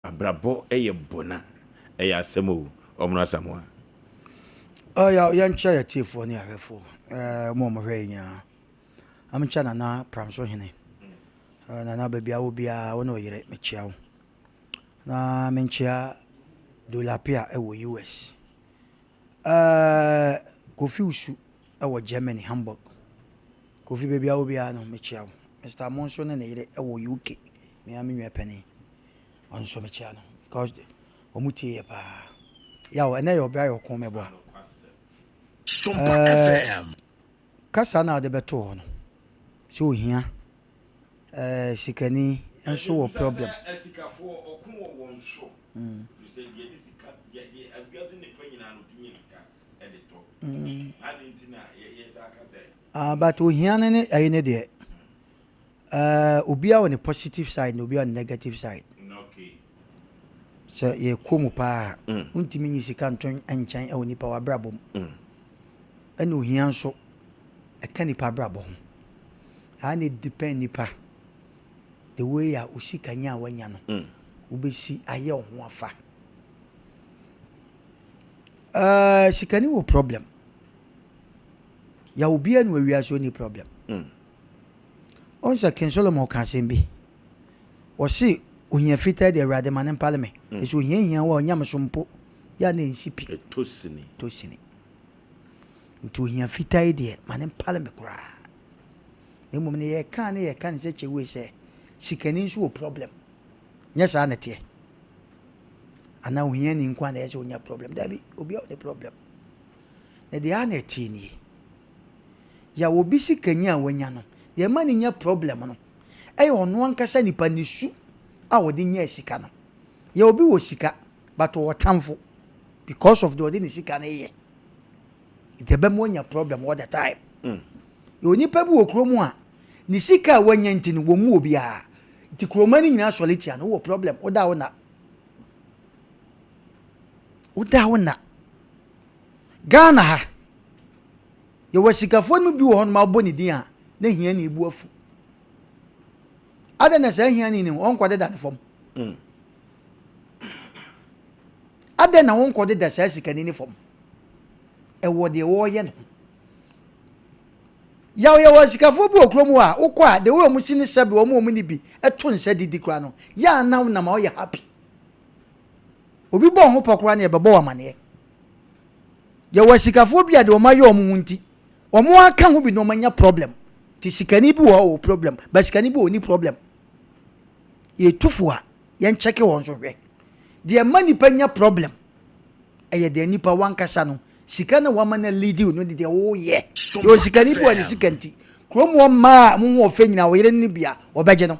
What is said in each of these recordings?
Abrabɔ yɛ bɔna, ɛyɛ asɛm o, Ɔmono Asamoah. Ɔyaw, yɛnkyɛ yɛ tiefoɔ ne ahwɛfoɔ, ɛɛ mo a mohwɛ yɛ nyinaa. Amkyɛ Nana Pramso Hene. Nana baabi a wɔ biara wo ne wo yere mekyia wo. Na menkyia Dolapia ɛwɔ US. Ɛɛ Kofi Usu ɛwɔ Germany, Hamburg. Kofi baabi a wɔ biara no mekyia wo. Mr. Amonso ne ne yere ɛwɔ UK. Me ara me nua panin. Ɔno nso mekyia no because wɔn tie yɛ paa. Yaw, ɛnɛ yɛ ɔbra yɛ ɔko mɛboa. Sompa FM. Kasa na ɔde bɛto hɔ no, sɛ ohia ɛɛ sikani nso wɔ problem. Sɛ asikafoɔ ɔko wɔ wɔn so, ɛfiri sɛ deɛ de sika deɛ deɛ awiase nnipa nyinaa no tumi nya sika de tɔ. Na adɛn nti na yɛ saa ka sɛ. Ah, but ohia no ne ɛyi ne deɛ. Uh, obiara wɔ ne positive side na obiara wɔ ne negative side. Sɛ yɛkɔ mu paa, wontumi nyi sika nto nkyɛn wɔ nipa w'abrabɔ mu. Ɛna ohia nso, ɛka nipa abrabɔ ho. Ɛa na depend nipa. The way a osika nya a wanya no, wobɛsi ayɛ wo ho afa. Sikani wɔ problem. Ya obiara na wiase onni problem. Ɔn sɛ King Solomon ka asɛm bi. Ɔse ohia fitaa de Awurade ma ne mpale me. Ɛsɛ ohia hia wo a ɔnyam so mpo yɛ a na ɛnsi pi. Ɛtɔ sini. Ɛtɔ sini. Nti ohia fitaa yi deɛ ma ne mpale me koraa. Na mmom no yɛka ne yɛka ne sɛ kyɛwei sɛ sikani nso wɔ problem. Nyɛ saa na ɛteɛ. Anaa ohiani nko a na ɛyɛ sɛ onya problem. Dabi, obiara wɔ ne problem. Na deɛ a na ɛteɛ nie. Yaw obi sikanyi a wanya no, deɛ ɛma no nya problem no, ɛyɛ ɔno ankasa nipa ne su a ɔde nyaa sika no. Yaw obi wɔ sika but ɔwɔ tamfo because of deɛ ɔde ne sika no yɛ. Nti ɛbɛma wanya problem all the time. Yɛ onipa bi wɔ kurom a ne sika a wanya nti no wɔmmu obiara. Nti kuroma no nyinaa sɔre tia no, wowɔ problem, woda wo na. Woda wo na. Ghana ha, yɛwɔ asikafoɔ no bi wɔ hɔnom a wobɔ ne din a na hiani bu afu. Adɛn na saa hiani no ɔnkɔdeda ne fam? Adɛn na wɔnkɔdeda saa sikani ne fam? Ɛwɔ deɛ wɔreyɛ no ho. Yaw yɛwɔ asikafoɔ bi wɔ kurom hɔ a wokɔ a the way wɔn si ne sɛbe wɔn a wɔn ni bi to nsa didi koraa no yɛ a na wonam a ɔyɛ happy. Obi bɔ ho pɔ koraa no yɛbɛbɔ wɔ amaneɛ. Yɛwɔ asikafoɔ bi a deɛ wɔn ayɛ wɔn ho nti wɔn aka ho bi na wɔn anya problem. Nti sikani bi wɔ hɔ wɔ problem, but sikani bi wɔ ni problem. Yɛtu a yɛn kyɛke wɔn so hwɛ. Deɛ ɛma nipa nya problem ɛyɛ deɛ nipa wankasa no sika na wama na lead no de deɛ wɔyɛ. Yɛwɔ sikani bi wɔ ne sika nti kurom wɔ mmaa a mo ho ɔfɛ nyinaa wɔyere ne bia wɔbɛgye no.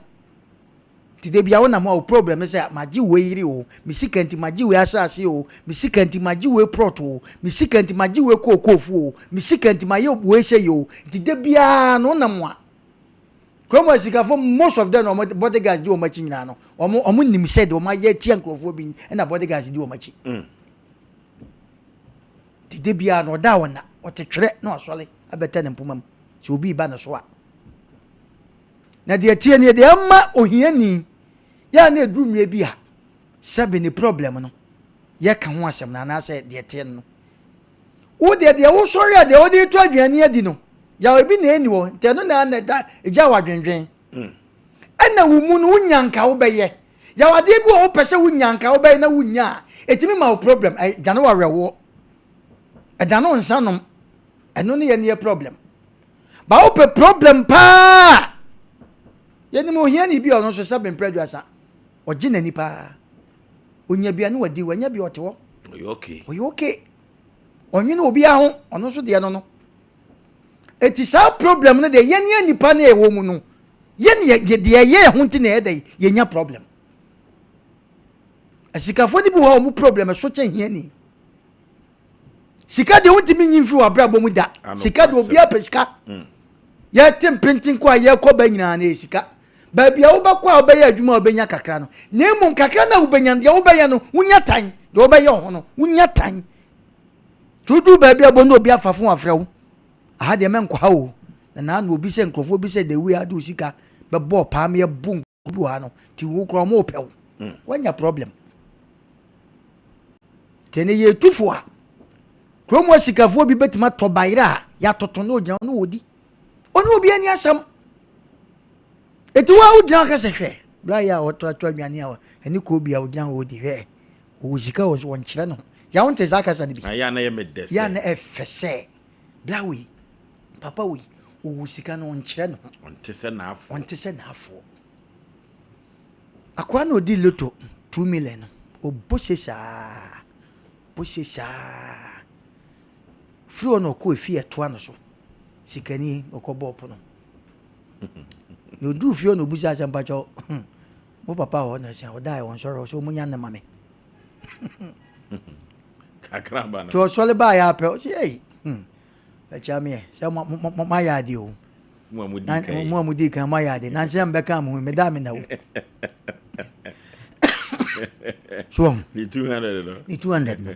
Nti de bia wonam hɔ a wo problem ne sɛ magye wei yere o, me sika nti magye wei asase o, me sika nti magye wei plot o, me sika nti magye wei kookoofo o, me sika nti mayɛ wei sɛ yɛ o. Nti de biara no wonam a kurom a sikafo most of them na wɔn bodyguards di wɔn akyi nyinaa no wɔn nim sɛ deɛ wɔn ayɛ atia nkurɔfoɔ bi ɛna bodyguards di wɔn akyi. Nti de biara no ɔda a ɔna ɔte twerɛ na wasɔre abɛtɛ ne mpoma mu sɛ obi ba ne so a. Na deɛ tie nie deɛ ɛma ohiani yɛ a na ɛduru mmerɛ bi a sɛbe ne problem no yɛka ho asɛm no anaasɛ deɛ teɛ no wo deɛ deɛ wosɔre a deɛ wode to aduane adi no yaw ebi na ɛni hɔ nti ɛno na na ɛda ɛgya wɔ adwendwen ɛna wo mu no wonya nka wobɛyɛ yaw adeɛ bi wɔ wopɛ sɛ wonya nka wobɛyɛ na wonya a ɛtumi ma wo problem ɛdane wɔ awerɛhoɔ ɛdane wo nsa nom ɛno ne yɛ ne yɛ problem ba wopɛ problem paa yɛnim ohiani bi a ɔno nso sɛ bempɛ aduasa ɔgye n'ani paa onya bia ne wadi wanya bi ɔte hɔ ɔyɛ okay ɔyɛ okay ɔnwene obiara ho ɔno nso deɛ no no eti saa problem no deɛ yɛn yɛn nipa no ɛwɔ mu no yɛn yɛ deɛ ɛyɛ ɛho nti na ɛyɛ dɛ yɛnya problem asikafoɔ no bi wɔ hɔ a wɔn problem ɛso kyɛn hiani sika deɛ wontumi nyi mfiri w'abrabɔ mu da sika deɛ obiara pɛ sika yɛte mpenten kɔ a yɛkɔ ba nyinaa na yɛ sika baabi a wobɛkɔ a wobɛyɛ adwuma a wobɛnya kakra no na mmom kakra no a wobɛnya no deɛ wobɛyɛ no wonya tan deɛ wobɛyɛ wo ho no wonya tan nti woduru baabi a bɔ ne obi afa fo afrɛ wo aha deɛ mɛnkɔ ha o na naa na obi sɛ nkurɔfoɔ bi sɛ the way ade wo sika bɛbɔɔ paa me yɛbo bi wɔ ha no nti wo koraa ɔmo pɛ wo. Wanya problem. Nti ɛnɛ yɛ tufo a, kurom hɔ sikafoɔ bi bɛtumi atɔ bayerɛ a yɛatoto na ɔgyina hɔ na ɔdi. Ɔne obi ani asɛm. Eti wo a wogyina hɔ ka sɛ hwɛ, bla yi a ɔtɔ ato aduane a ɛne kɔɔ bi a ɔgyina hɔ ɔdi hwɛ, ɔwɔ sika wɔ so wɔnkyerɛ ne ho. Yɛ wonte saa kasa no bi? Na yɛ a na ɛyɛ me dɛ Yɛ a na sɛ. ɛfɛ sɛ bla wei, papa wei, ɔwɔ sika no ɔnkyerɛ ne ho. Ɔnte sɛ n'afoɔ. Ɔnte sɛ n'afoɔ. Akoa na ɔdi loto 2 million no, ɔbɔ se saa, bɔ se saa. Firi hɔ na ɔkɔ efie ɛtoa no so. Sikani ɔkɔ bɔɔ pono. Na ɔduru fie hɔ na ɔbusa sɛ mpakyɛw, mo papa wɔ hɔ na sɛ ɔda a wɔnsɔre hɔ sɛ ɔmo nya ne ma me. Kakra ba no. Nti ɔsɔre baa yɛ apɛ ɔsɛ ɛyi bɛkyia me yɛ sɛ mo mo mo ayɛ adeɛ o. Mo a mo di Na kan. mo a mo di kan mo ayɛ adeɛ. Nansi a mbɛka mo ho meda me na wo. So wɔn. Ne 200 no. Ne 200 no.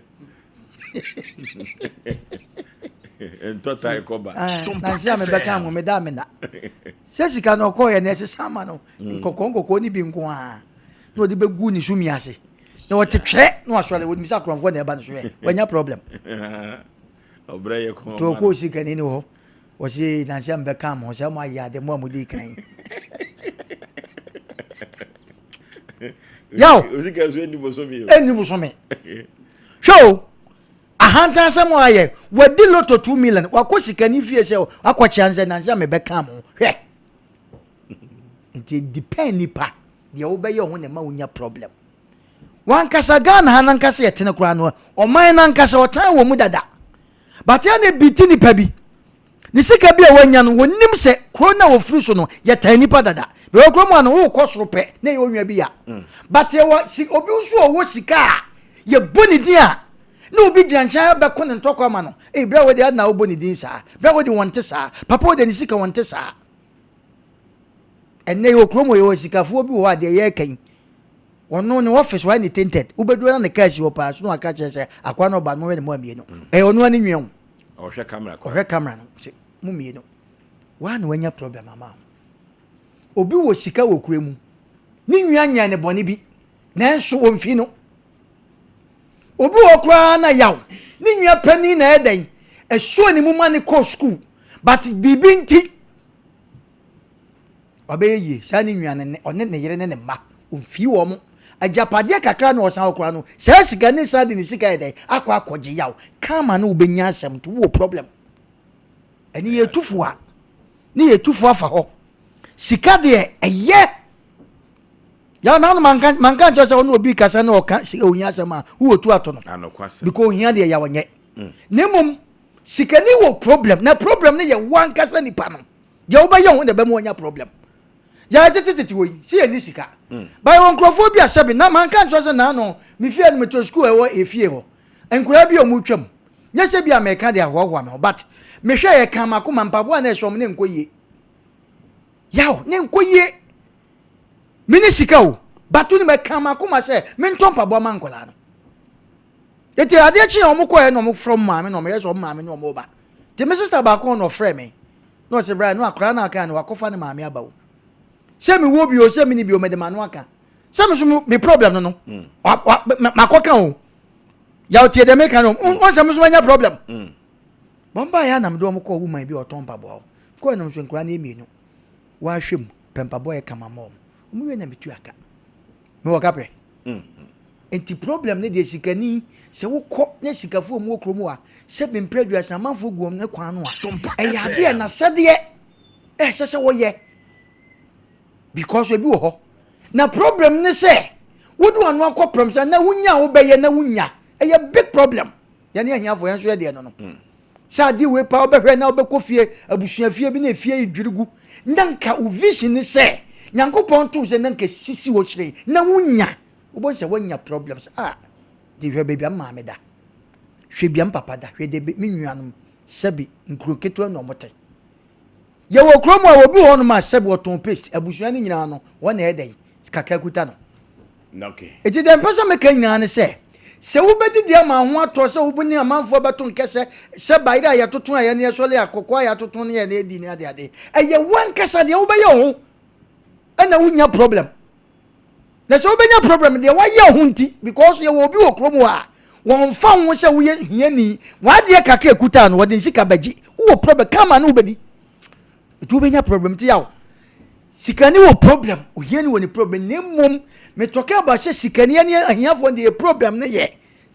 Ntɔ tae kɔba. Nansi a mebɛka mo meda me na. Sɛ sika no ɔkɔɔ yɛ na ɛsesa ama no nkɔkɔɔ nkɔkɔɔ ne bi nko ara na ɔde bɛgu ne sumi ase na ɔte twerɛ na wasɔre wɔnim sɛ akorɔmfoɔ na ɛba no so ɛ wanya problem. Ɔbrɛ yɛ kɔn. Nti ɔkɔɔ sikani ne hɔ wɔsi nansi a mebɛka mo sɛ mo ayɛ ade mo a mo di kan. Yaw. Osika so ɛni bosome o. Ɛni bosome. Hwɛ o, ahantan asɛm a ayɛ, wadi lotto 2 million, wakɔ sikani fie sɛ wakɔkyea nsɛ nansi a mebɛka mo hwɛ. Nti depend nipa deɛ wobɛyɛ ho na ɛma wonya problem. Wankasa Ghana ha nankasa yɛtene koraa no, ɔman nankasa ɔtan wɔ mu dada. But yɛ na ebi ti nipa bi. Ne sika bi a wanya no, wɔnim sɛ kuro no a wɔfiri so no, yɛtan nipa dada. Bɛwɔ kuro mu a no, wokɔ soro pɛ na ɛyɛ onua bi ya. But yɛwɔ si obi nso a ɔwɔ sika a yɛbɔ ne din a na obi gyina nkyɛn bɛko ne ntɔkwa ama no. Ee, bere a wɔde adena wobɔ ne din saa. Bere a wɔde wɔn te saa. Papa wɔde ne sika wɔn te saa. Ɛnɛ yɛwɔ kurom yɛwɔ sikafoɔ bi wɔ hɔ a deɛ yɛreka yi, ɔno ne office wɔayɛ ne tinted. Wobɛduru na ne kaa si hɔ paa so na waka kyerɛ sɛ akoa no ɔba no mohwɛ ne mu amienu. Ɛyɛ ɔno ani nua o. Ɔhwɛ camera kɔ. Ɔhwɛ camera no sɛ mo mmienu. Waa na wanya problem ama ho. Obi wɔ sika wɔ kura mu. Ne nua nyɛ ne bɔne bi. Nanso ɔmfi no. Obi wɔ koraa na yaw. Ne nua panin na ɛdɛn. Ɛsuo ne mu ma ne kɔ school. But biribi nti wabɛyɛ yie saa ne nua ne ɔne ne yere ne ne mma ɔmfii wɔn mo agyapadeɛ kakra na ɔsan ɔkora no saa sika ne san de ne sika yɛ dɛn akɔ akɔgye yaw kama no wobɛnya asɛm nti wowɔ problem. Ɛne yɛ tufo a ne yɛ tufo afa hɔ sika deɛ ɛyɛ yaw na manka manka nkyɛn sɛ ɔne obi kasa na ɔka sika ohia asɛm a wowɔ tu ato no because ohia deɛ yaw nyɛ na mmom sikani wɔ problem na problem no yɛ wankasa nipa no deɛ wobɛyɛ ho na ɛbɛma wanya problem. Yɛyɛ tetetete wɔ yi sɛ yɛni sika bayɛ wɔ nkurɔfoɔ bi a sɛbi na manka nkyerɛ sɛ naano mefie no metɔ sukuu a ɛwɔ efie hɔ nkoraa bi a ɔmo twam nyɛ sɛ bi a meka de ahoahoa me ho but mehwɛ yɛ kan makoma mpaboa na ɛhyɛ ɔmo ne nkɔ yie yaw ne nkɔ yie mene sika o but ne mɛka makoma sɛ mentɔ mpaboa ma nkɔlaa no. Eti adeɛ kye a ɔmo kɔɛ na ɔmo frɛ ɔmo maame na ɔmo yɛ sɛ ɔmo maame ne ɔmo ba. Nti me sister baako na ɔfrɛ me na ɔsɛ bra no akwaraa no aka no wakɔfa ne maame aba o. Sɛ me wɔ bi o sɛ me ni bi o mede ma no aka. Sɛ me so me problem no no. Makɔka o. Yaw tie deɛ meka no. Wɔn sɛ me so manya problem. Wɔn ba yɛ anam de wɔn kɔɔ woman bi a ɔtɔn mpaboa hɔ. Kɔɔ no nso nkwaraa no yɛ mmienu. Wɔahwɛ mu pɛ mpaboa yɛ kama ma wɔn. Wɔn wie na metu aka. Mewɔ kaprɛ. Nti problem ne deɛ sikani sɛ wokɔ ne sikafoɔ mu wɔ kurom a sɛ mempere 30 amanfoɔ gu wɔn ne kwan no a ɛyɛ adeɛ n'asɛdeɛ ɛsɛ sɛ wɔyɛ because ebi wɔ hɔ na problem ne sɛ wode wɔn ano akɔ prɛm sɛ na wonya a wobɛyɛ na wonya ɛyɛ big problem. Yɛne ahiafoɔ yɛn nso yɛ deɛ no sɛ adeɛ wei pa wobɛhwɛ na wobɛkɔ fie abusua fie bi na efie yi dwiri gu na nka wo vision ne sɛ Nyankopɔn to sɛ na nka sisi wɔ kyerɛ na wonya wobɛhu sɛ woanya problems a de hwɛ baabi a maame da, hwɛ bia papa da, hwɛ de me nuanom sɛbi nkuro ketewa na ɔmo te. Yɛwɔ kurom a obi wɔ hɔnom a sɛbi ɔtɔn paste abusua no nyinaa no wɔn na ɛyɛ dɛn kakra kuta no. Eti deɛ mpɛ sɛ meka nyinaa ne sɛ sɛ wobɛdidi ama ho atɔ sɛ wo ne amanfoɔ bɛto nkɛsɛ sɛ bayerɛ a yɛtoto a yɛne yɛsɔle a kɔkɔɔ a yɛatoto ne yɛne adi ne adeade ɛyɛ wankasa deɛ wobɛyɛ ho ɛna wonya problem. Na sɛ wobɛnya problem deɛ wayɛ ho nti because yɛwɔ obi wɔ kurom hɔ a wɔmfa ho sɛ woyɛ hiani w'adeɛ kakra ekuta no wɔde nsika bɛgye wowɔ problem kama ne wobɛdi ɛti wobɛnya problem ti yaw sikani wɔ problem ohiani wɔ ne problem na mmom me talking about sɛ sikani ne ahiafoɔ deɛ problem no yɛ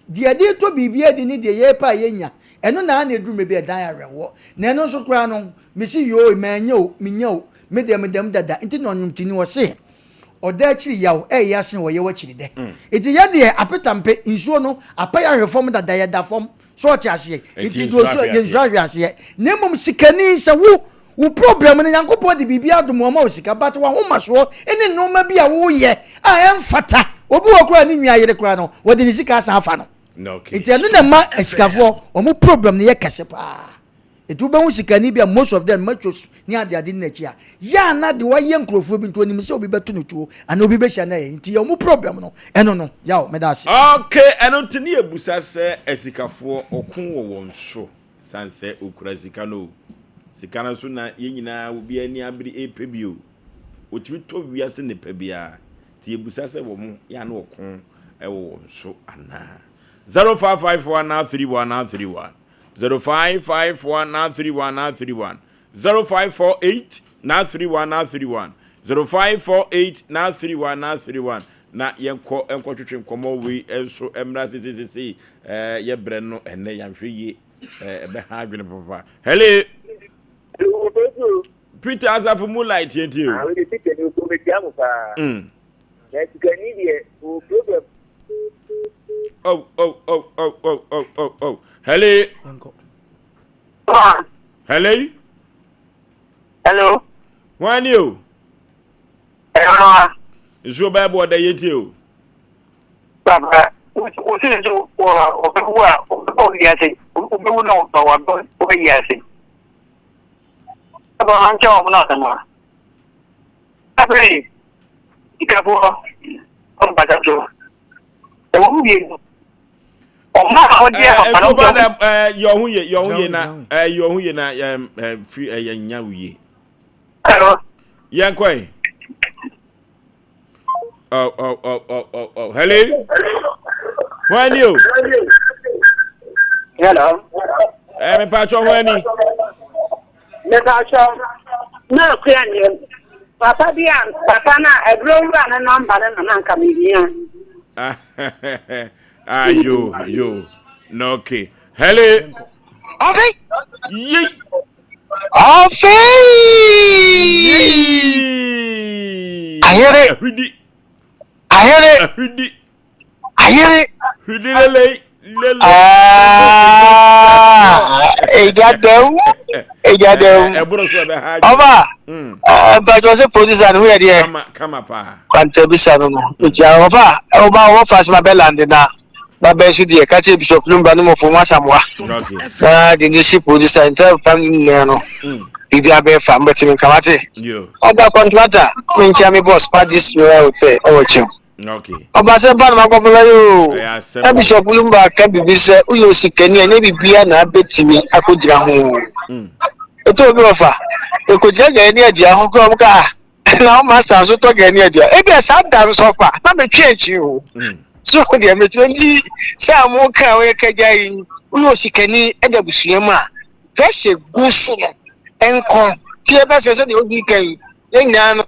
deɛ yɛde tɔ biribi adi ne deɛ yɛpɛ a yɛnya ɛno na ana ɛduru mɛ bi ɛdan awerɛhoɔ na ɛno nso koraa no mesi yoo manya o menya o me deɛ medam dada nti na ɔnwomtoni ɔse ɔda akyiri yaw ɛyɛ asen ɔyɛ w'akyiri dɛ nti yɛ deɛ apetampe nsuo no apa yɛ ahwɛ fam dada yɛda fam so ɔte aseɛ nti deɛ ɔsu yɛ nsuo ahwɛ aseɛ na mmom sikani sɛ wo wo problem no nyankopɔn de biribi adom ɔma wo sika but wahomasoɔ ne nneɛma bi a woyɛ a ɛmfata obi wɔ koraa ne nua yere koraa no wɔde ne sika asan afa no nti ɛno na ɛma asikafoɔ wɔn problem no yɛ kɛse paa. Enti wobɛhu sikani bi a most of them machos ne adeade ne n'akyi a, yɛ a na de wayɛ nkurɔfoɔ bi nti onim sɛ obi bɛto no tuo anaa obi bɛhyia no ayɛ nti yɛ ɔmo problem no ɛno no. Yaw, meda ase. Ok, ɛno nti ne yɛbusa sɛ asikafoɔ ɔko wɔ wɔn so sane sɛ ɔkura sika no o, sika no nso na yɛn nyinaa obiara ani abere repɛ bi o, ɔtumi tɔ wiase nnepa biara, nti yɛbusa sɛ wɔn yɛ a na ɔko wɔ wɔn so anaa? 0554 931 931. 0554 931 931 0548 931 931 0548 931 931 na yɛnkɔ nkɔtwetwe nkɔmmɔ wei nso mmra sesesesei ɛɛ yɛbrɛ no ɛnɛ yɛanhwɛ yie ɛɛ ɛbɛha adwene papa hello Peter Asafo mu light yɛn tie o. Ah, wede Peter ni okuro metia mo paa. Na sikani deɛ o problem. Oh, oh, oh, oh, oh, oh, oh, oh. Hello. Hello. Hello. Wọ́n ní o. Hello. Nsuo bɛɛ bɔ ɔdɛ yé tie o. Papa, wosi nso wɔ ɔbɛwu a ɔbɛbɔ wiase, ɔbɛwu na ɔbɛbɔ wiase. Papa, ɔnkyɛ wɔn na ɔsɛm a. Afei, sikafoɔ ɔmpata so. Ɛwɔ mu mmienu. Ɔmo a ɔgye papa no nso. Ɛɛ yɛ ɔho ye yɛ ɔho ye na ɛɛ yɛ ɔho ye na ɛɛ ɛɛ fi ɛyɛ nya wo ye. Yɛn kɔ yi. Oh oh oh oh oh oh hello. Hɔn ani o. Hello. Ɛɛ mepatwɔ hɔn ani. Mepatwɔ na akua neɛ papa bi a papa no a aduro wura no nɔmba no na na nka mehia. ah yo yo no okay hello. Okay. Yei. Afei. Yei. Ayere. Ahwidi. Ayere. Ahwidi. Ayere. Hwidi lele. Lele. Ah, eja dɛm. Eja dɛm. Ɛboro so ɛbɛ ha. Ɔba. Mpatwɔ sɛ producer no ho yɛ deɛ. Kama kama paa. Kwantɛ bisa no no. Nti ɔba ɔba ɔwɔ fast ma bɛ lande na. Ba bɛn so deɛ ka kyerɛ Bishop Lumba ne mɔfo mu asamoa. Na de ne si producer nta fam ne nyinaa no. Biribi abɛɛ fa mbɛte me nka wate. Ɔba contractor menkyia me boss pa this royal hotel ɔwɔ kyɛm. Ɔba sɛ ba na makɔ fɛfɛ yi o. Na Bishop Lumba ka biribi sɛ woyɛ osikani a ɛnyɛ biribiara na abɛtumi akɔgyina ho. Ɛtɔ obi ɔfa ɛkɔgyina gani ne adua ho koraa ɔmo ka ah na wo master nso tɔ gani adua. Ebia saa da nso ɔfa na metwe akyi o. So deɛ mekyerɛ nti sɛ a mo ka woyɛ kagya yi woyɛ osikani ɛda abusua mu a pressure gu so no nkɔ ti ɛbɛsɛ sɛ deɛ odi kan yi yɛn nyinaa no.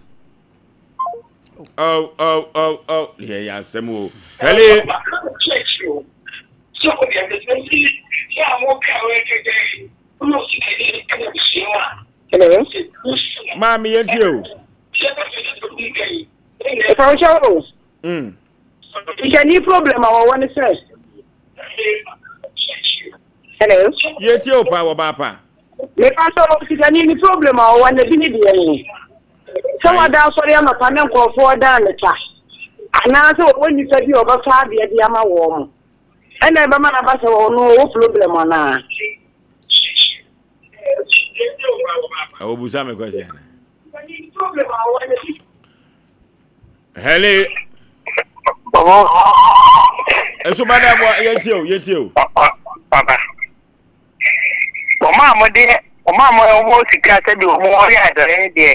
Oh, oh, oh, oh. Yeah, yeah, asɛm o. Hello. Hello. Maame yɛn tie o. Ìfọwọ́sọ o. Ìṣẹ̀ni problem a wɔwɔ ne sɛ. Hello. Yɛn tie o paa wɔ baa paa. Mepa sɛ sikani ne problem a ɔwɔ no bi ne deɛ ne sɛ wada asɔre anɔpa ne nkurɔfoɔ dan ne ta anaasɛ ɔwɔ nnipa bi a ɔbɛfa adeɛ de ama wɔn mo ɛna ɛbɛma no aba sɛ ɔno ɔwɔ problem anaa. Ɛwɔ busa me question. Hello. Ɛso ba dɛ bɔ yɛn tie o yɛn tie o. Papa. Wɔn a wɔde wɔn a wɔwɔ sika sɛdeɛ wɔn yɛ adɔeɛ deɛ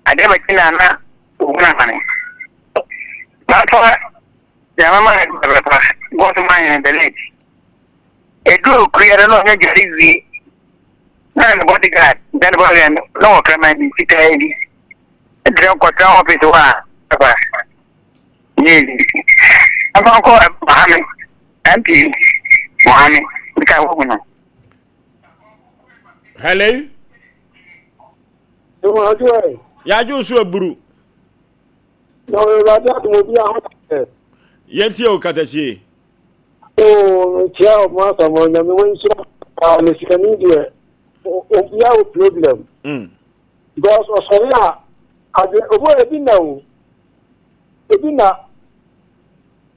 adeɛ bɛkye na na wɔhunu amane. Papa, Nyame ma no pɛpɛpa, God ma hene the late. Ɛduru kuya no na ɔnyɛ dware wie. Na ne bodyguard, na ne bodyguard na wɔ kraman bi fitaa bi. Ɛdurɛ nkɔtena office hɔ a, papa, nyɛ easy. Ɛmfa nkɔ Mahame, MP, Mahame, nka ɛwɔ no. Hello. Yɛadwo so aburu. Na Awurade adom obi ahokyɛ. Yɛntie o katakyie. Oo mekyia ɔmo asam onyame wɔ nhyira paa na sikani deɛ obia wɔ problem. Mm. Because ɔsɔre a ade obi ebi na o ebi na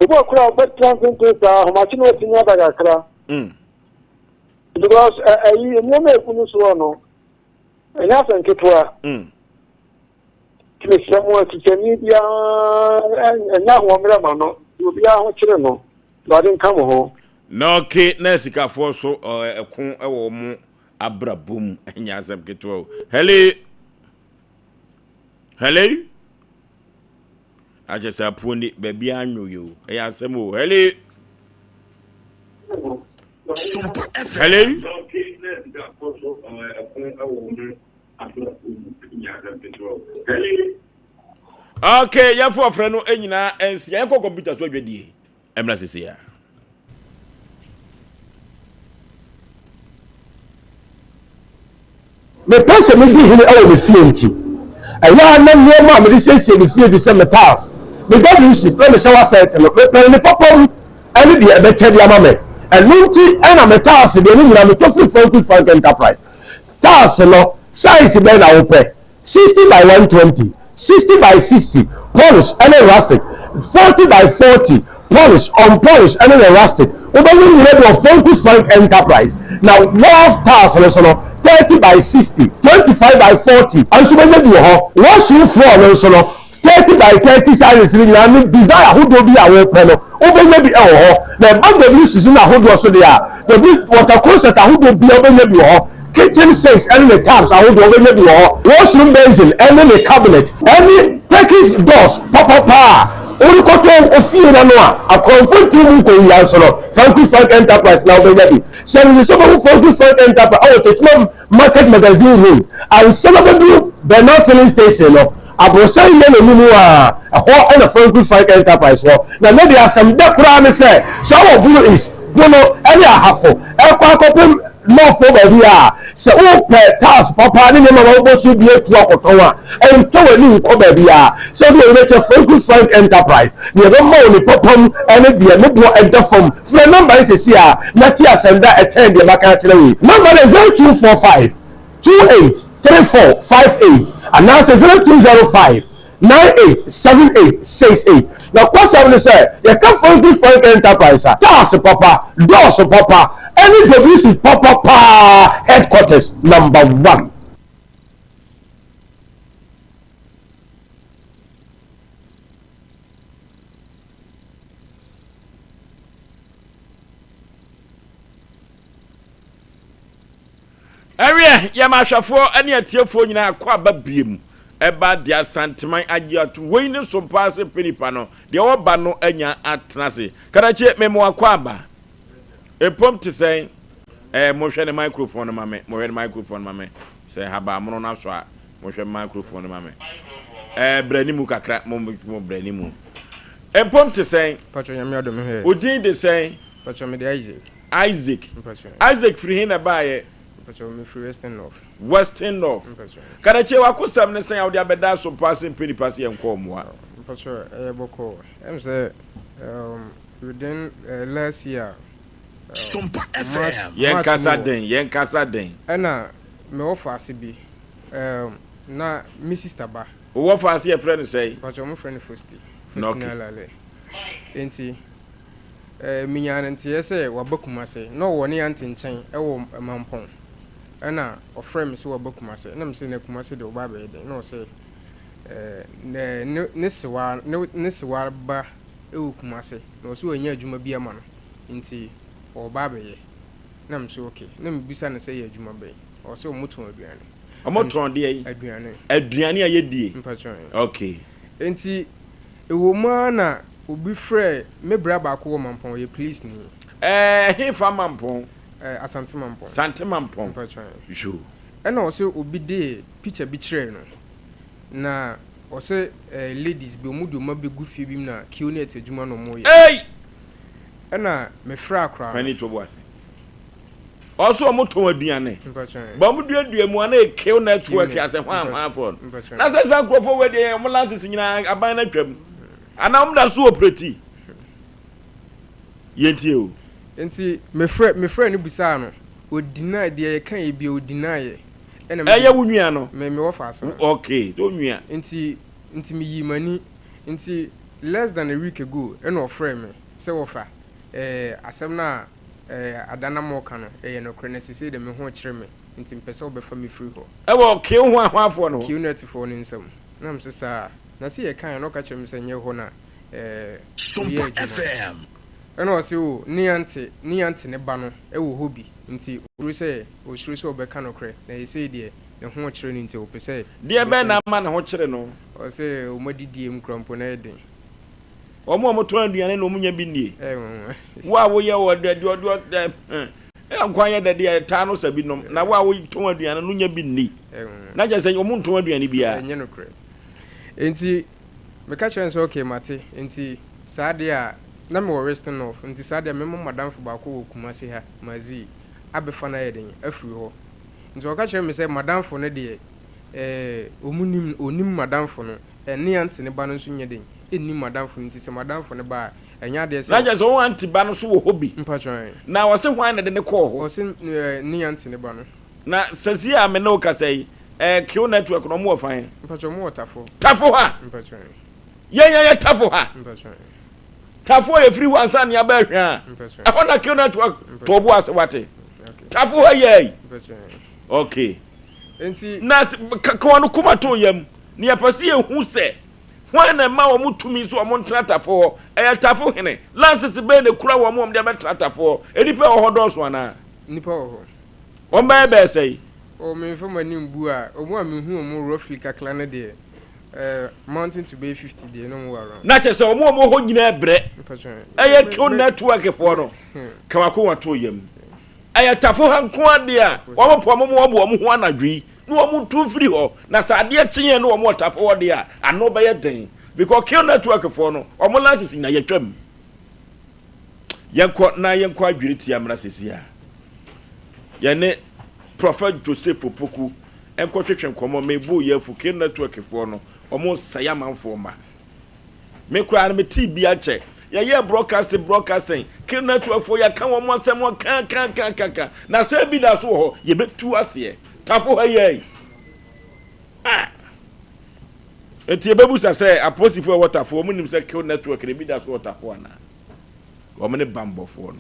obi okura ɔbɛtena ntenten saa ahomakye na watumi ada kakra. Mm. Because ɛyi nneɛma egu no soɔ no ɛnyɛ asɛm ketewa. Mm. Nti mesrɛ mo, atikyani biara nyɛ ahoɔmmerɛ ma no, deɛ obiara ho kyere no, Awurade nka mo ho. Na ɔke na asikafoɔ so ɛko wɔ wɔn abrabɔ mu ɛnyɛ asɛm ketewa o. Hello. Hello. Akyɛ sɛ apuo ni baabi anwo yi o. Ɛyɛ asɛm o. Hello. Hello. Okay, yɛfo ɔfrɛ no nyinaa nsi yɛnkɔ kɔmputa so adwadie mmra sisi a. Mepɛ sɛ medi hene wɔ me fie nti, ɛyɛ a na nneɛma a mede siesie me fie te sɛ me tiles, me WCs, na me shower set no, mepɛn ne papa mu ne deɛ ɛbɛkyɛ de ama me. Ɛno nti na me tiles deɛ ne nyinaa metɔ firi Frank Frank Enterprise. Tiles no, size bɛn na wopɛ? 60 by 120, 60 by 60, polish ne rustic, 40 by 40, polish, unpolish ne ne rustic. Wobɛnya nyina bi wɔ Franku Frank Enterprise. Na wall tiles no nso no, 30 by 60, 25 by 40 nso wobɛnya bi wɔ hɔ. Washroom floor no nso no, 30 by 30 sizes no nyinaa ne design ahodoɔ bi a wopɛ no, wobɛnya bi wɔ hɔ. Na ɛba WCs no ahodoɔ so deɛ a, W water closet ahodoɔ biara wobɛnya bi wɔ hɔ. Kitchen sinks ne ne taps ahodoɔ wobɛnya bi wɔ hɔ. Washroom basin ne ne cabinet ne Turkish doors papapa a worekɔtɔ wo fie no ano a akorɔmfo ntumi mu nkɔwia nso no, Franku Frank Enterprise na wobɛnya bi. Hyɛ no nso sɛ wobɛhu Franku Frank Enterprise wɔ Techiman Market Magazine Road ansa na wobɛduru Bernard Filling Station no, aborosan yellow no mu a, ɛhɔ na Franku Frank Enterprise wɔ. Na ne deɛ asɛm dɛ koraa ne sɛ, sɛ wowɔ Bono East, Bono ne Ahafo ɛkɔ akɔpem North hɔ baabi a, sɛ wopɛ tiles papa ne nneɛma ma wobɔ so bi atu akɔtɔn a, ɛntɔ w'ani nkɔ baabiara. Sɛ wode w'ani bɛkyerɛ Franku Frank Enterprise, deɛ ɛbɛma wo ne papa mu ne deɛ ne boɔ ɛda fam. Frɛ nɔmba yi seesei ara na te asɛm da a ɛkyɛn deɛ maka akyerɛ wo yi. Nɔmba no yɛ 0245 28 34 58 anaasɛ 0205 98 78 68. Nokwasɛm ne sɛ, yɛka Franklin Frank Enterprise a, cars papa, doors papa, ɛne WC papa paa headquarters number one. Ɛweɛ, yɛma ahwɛfoɔ ne atiefoɔ nyinaa kɔ aba biem ɛba deɛ Asanteman agye ato wei ne so paa sɛ pɛ nipa no deɛ ɔba no anya atena ase. Katakye mema wakɔ aba. Epom te sɛn? Ɛɛ mohwɛ ne microphone no ma me, mohwɛ ne microphone no ma me. Sɛ habamono no asɔ a, mohwɛ microphone no ma me. Ɛɛ brɛ ne mu kakra, mo mo brɛ ne mu. Epom te sɛn? Pacho nyame adom hɛ. Odin de sɛn? Pacho me de Isaac. Isaac. Isaac firi he na ɛbaeɛ? Mpacho me firi Western North. Western North. Mpacho. Kadakyie wakosɛm ne sɛn a wode abɛda so paa sɛ mpɛ nipa sɛ yɛnkɔ mmoa? Mpacho ɛyɛ bɔkɔɔ. Ɛm sɛ um, within uh, last year uh, Sompa FM. Yɛn kasa den, yɛn kasa den. Ɛna me wɔ faase bi um, na me sister ba. Wowɔ faase yɛfrɛ no sɛn? Mpacho mo frɛ no Fosti. Fosti na Alale. Enti Minyaa no nteeɛ sɛ waba Kumase. Na ɔwɔ ne aunty nkyɛn wɔ Mampɔn. Ɛna ɔfrɛɛ me sɛ waba Kumase. Ɛna mese na Kumase deɛ woba abɛyɛ dɛn? Na ɔse ne ne sewa ne ne sewa ba wɔ Kumase. Na ɔse wanya adwuma bi ama no nti ɔreba abɛyɛ. Na mese okay. Na mebisa no sɛ ɛyɛ adwuma bɛn? Ɔse wɔtɔn aduane. Wɔtɔn deɛn? Aduane. Aduane a yɛdie? Mpakyɛw. Okay. Nti. Ɛwɔ mu ara na obi frɛɛ me bra baako wɔ Mampɔn, ɔyɛ polisini. Ɛɛ, hefa Mampɔn? Ɛɛ, Asante Mampɔn. Sante Mampɔn. Mpakyɛw. Yoo. Ɛna ɔse obi dee picture bi kyerɛɛ no, na ɔse ɛɛ ladies bi ɔmo de ɔmo abegu fie bi mu na Qnet adwuma na ɔmo yɛ. Ei! Ɛna me frɛɛ akora no. Panin to bo ase. Ɔse ɔmo tɔn aduane. Mpakyɛw. Ba ɔmo duadua mu a na ɛyɛ Q network Qnet, ase hwan hwan foɔ no. Mpakyɛw. Na sɛ saa nkorɔfoɔ wei deɛ ɔmo lances nyinaa aban no atwam. Anaa ɔmo da so operate. Yɛntie o. Nti me frɛ me frɛ no bisaa no, o deny deɛ yɛka yɛ bia o deny yɛ. Ɛna me Ɛyɛ wo nua no? Me me wɔfa ase no. Okay, sɛ onua. Nti nti me yii m'ani. Nti less than a week ago ɛna ɔfrɛɛ me sɛ wɔfa ɛɛ asɛm no a ɛɛ ada na moreka no ɛyɛ nokorɛ na sesei deɛ me ho rekyere me nti mepɛ sɛ wobɛfa me firi hɔ. Ɛwɔ Q hwanhwanfoɔ no hɔ? Q net foɔ no nsam. Na mese saa. Na sɛ yɛkaeɛ no ɔka kyerɛɛ me sɛ nyɛ hɔ na ɛɛ woyɛ adwuma. Ɛna ɔse o ne ante ne ante ne ba no wɔ hɔ bi nti osuro sɛ osuro sɛ ɔbɛka nokorɛ na sesei deɛ ne ho rekyere no nti ɔpɛ sɛ Deɛ bɛn ɔbɛfa na ama ne ho kyere no? Ɔse wɔn adidie mu koraa mpo na ɛyɛ den. Wɔn a wɔtɔn aduane na wɔnya bi nnie. Ɛyɛ nwanwa. Wo a woyɛ wɔ dɛ deɛ ɔde ɔdɛ ɛ nkwan yɛ dɛ deɛ taa no sa bi nom na wo a wotɔn aduane no nya bi nni. Ɛyɛ nwanwa. Na kyerɛ sɛ wɔn ntɔn aduane biara. Ɛnyɛ nokorɛ. Enti meka kyerɛɛ no sɛ okay mate nti saa deɛ a na mewɔ Western North nti saa deɛ a mɛma m'adamfo baako wɔ Kumasi ha Mazii abɛfa no ayɛ den afiri hɔ. Nti ɔka kyerɛɛ me sɛ m'adamfo no deɛ ɛɛ wɔn nim ɔnim m'adamfo no ɛne aunty no ba no nso nyɛ den nnim m'adamfo no nti sɛ m'adamfo no ba a ɛnyɛ adeɛ sɛ Na kyerɛ sɛ wo aunty ba no nso wɔ hɔ bi. Mpakyɛw ɛɛ. Na ɔse hwan na ɛde no kɔɔ hɔ? Ɔse ɛɛ ne aunty no ba no. Na sɛsi a me ne wo kasa yi, ɛɛ Q network no ɔmo wɔ fan? Mpakyɛw ɔmo wɔ Tafo. Tafo ha? Mpakyɛw ɛɛ. Yɛn yɛn yɛ Tafo ha. Mpakyɛw ɛɛ. Tafo a yɛfiri hɔ ansa ne aba Ahwea. Mpakyɛw. Ɛhɔ na Q network tɔɔ bo ase wate. Okay. Tafo ha yɛ yi. Mpakyɛw ɛɛ. Okay. Nti. Na ka wɔn koma to yam. Na yɛpɛ sɛ yɛhu sɛ hwan na ɛma wɔn tumi sɛ wɔn ntena Tafo hɔ. Ɛyɛ Tafo hene. Lances bɛn na ekura wɔn a wɔde abɛtena Tafo hɔ? Nnipa a ɛwɔ hɔ dɔɔso anaa? Nnipa wɔ hɔ. Wɔn bɛyɛ bɛyɛ sɛn? Oh, memfa m'ani mbu a, wɔn a mehu wɔn roughly kakra no deɛ, eh, mounting to bɛyɛ 50 deɛ na wɔn wɔ around. Na kyerɛ sɛ wɔn a wɔwɔ hɔ nyinaa brɛ. Ɛyɛ Q network foɔ no. Ka w'akoma to yam. Ɛyɛ Tafo ha nko ara deɛ a wɔn po wɔn wɔn wɔn ho anadwo yi na wɔn ntu mfiri hɔ. Na sɛ adeɛ kye yɛn na wɔn wɔ Tafo hɔ deɛ a, ano bɛyɛ den. Because Q network foɔ no, wɔn license nyinaa yɛtwam. Yɛnkɔ na yɛnkɔ adwiri tia mmra sisi a. Yɛne Prophet Joseph Opoku nkɔtwetwe nkɔmmɔ. Mebu yɛ afu K network foɔ no, wɔn sɛe amanfoɔ mma. Me koraa no metee bi akyɛ. Yɛyɛ broadcasting broadcasting K network foɔ yɛka wɔn asɛm ka ka ka ka ka. Na sɛ bi da so wɔ hɔ yɛbɛtu aseɛ. Tafo ha yɛ ah. Enti yɛbɛbusa sɛ apolisifoɔ a ɛwɔ Tafo wɔn nim sɛ Kill Network no ebi da so wɔ Tafo anaa? Wɔn ne bambɔfoɔ no.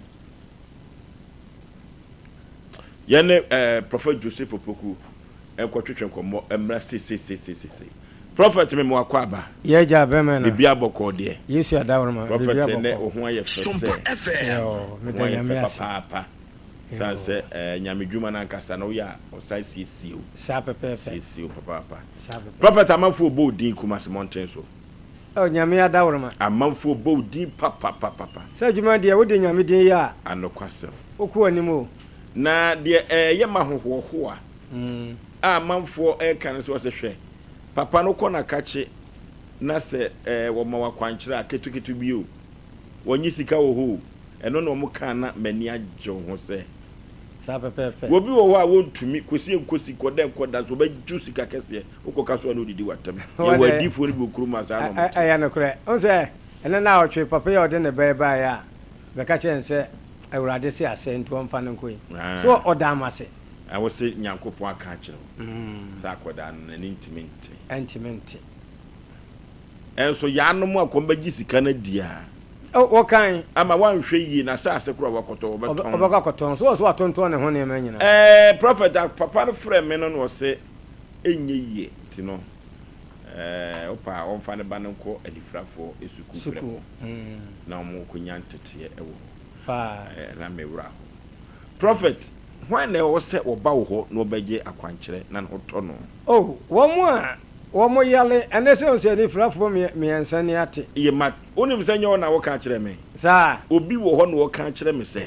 Yɛne eh, Prophet Joseph Opoku nkɔtwetwe nkɔmmɔ mmra seseseseese. Prophet me mo akɔ aba. Yɛ gya bɛmɛ na. Biribi abɔkɔɔ deɛ. Yesu adaworoma. Prophet ɛnɛ wo ho ayɛ fɛ sɛ. Wo ho ayɛ fɛ papaapa. San sɛ eh, nyame dwuma no ankasa no woyɛ a ɔsan siesie wo. Saa pɛpɛɛpɛ. Siesie wo papaapa. Saa pɛpɛɛpɛ. Prophet amanfoɔ bɔ wo din Kumasi mmɔnten so. Oh Nyame adaworoma. Amanfoɔ bɔ wo din papapapapa. Sɛ adwuma deɛ wode Nyame din yɛ a. Anokwasɛm. Wokɔ w'anim o. Na deɛ ɛyɛ ma ahohoahoa a amanfoɔ reka no sɛ wɔsɛ hwɛ papa no kɔ n'akakye na sɛ wɔma wo akwankyerɛ a ketekete bi o wɔnye sika wɔ hɔ o ɛno na wɔn kaa na m'ani agye wo ho sɛ Saa pɛpɛɛpɛ. Obi wɔ hɔ a wɔntumi kɔsi nkosi kɔda nkɔda so wɔbɛgye wo sika kɛseɛ wokɔ ka so a na ɔdidi w'atam yɛwɔ adiifoɔ no bi wɔ kurom a saa na wɔn te. Ɛyɛ nokorɛ wohu sɛ ɛnɛ naawɔtwe papa yi a ɔde ne ba yi baeɛ a bɛka kyerɛɛ no sɛ Awurade se asɛe nti ɔmfa no nkɔ yi so ɔdaa m'ase. Na wo se Nyankopɔn aka akyerɛ wo sɛ akɔdaa no n'ani ntumi nte. Ɛntumi nte. Nso yaanom a kɔm bɛgye sika no adi a. Wɔkan. Ama wanhwɛ yie n'asaase koraa a wakɔtɔ wɔbɛtɔn. Ɔbɛkɔ akɔtɔn. So ɔso watontɔn ne ho nneɛma nyinaa. Ɛɛ Prophet a papa no frɛɛ me no na ɔse ɛnyɛ yie nti no ɛɛ wopɛ a ɔmfa ne ba no nkɔ anifirafoɔ sukuu prɛko na wɔn nkɔnya nteteɛ wɔ hɔ. Paa. Ɛɛ na me werɛ aho. Prophet hwan na ɛwɔ sɛ ɔba wo hɔ na ɔbɛgye akwankyerɛ na ne ho tɔ no? Oh wɔn a. Wɔn yale, ɛnɛ sɛ sɛ anifirafoɔ mmiɛnsa ni ate. Ye ma, wonim sɛ nyɛ wo na woka kyerɛ me. Saa. Obi wɔ hɔ na ɔka kyerɛ me sɛ,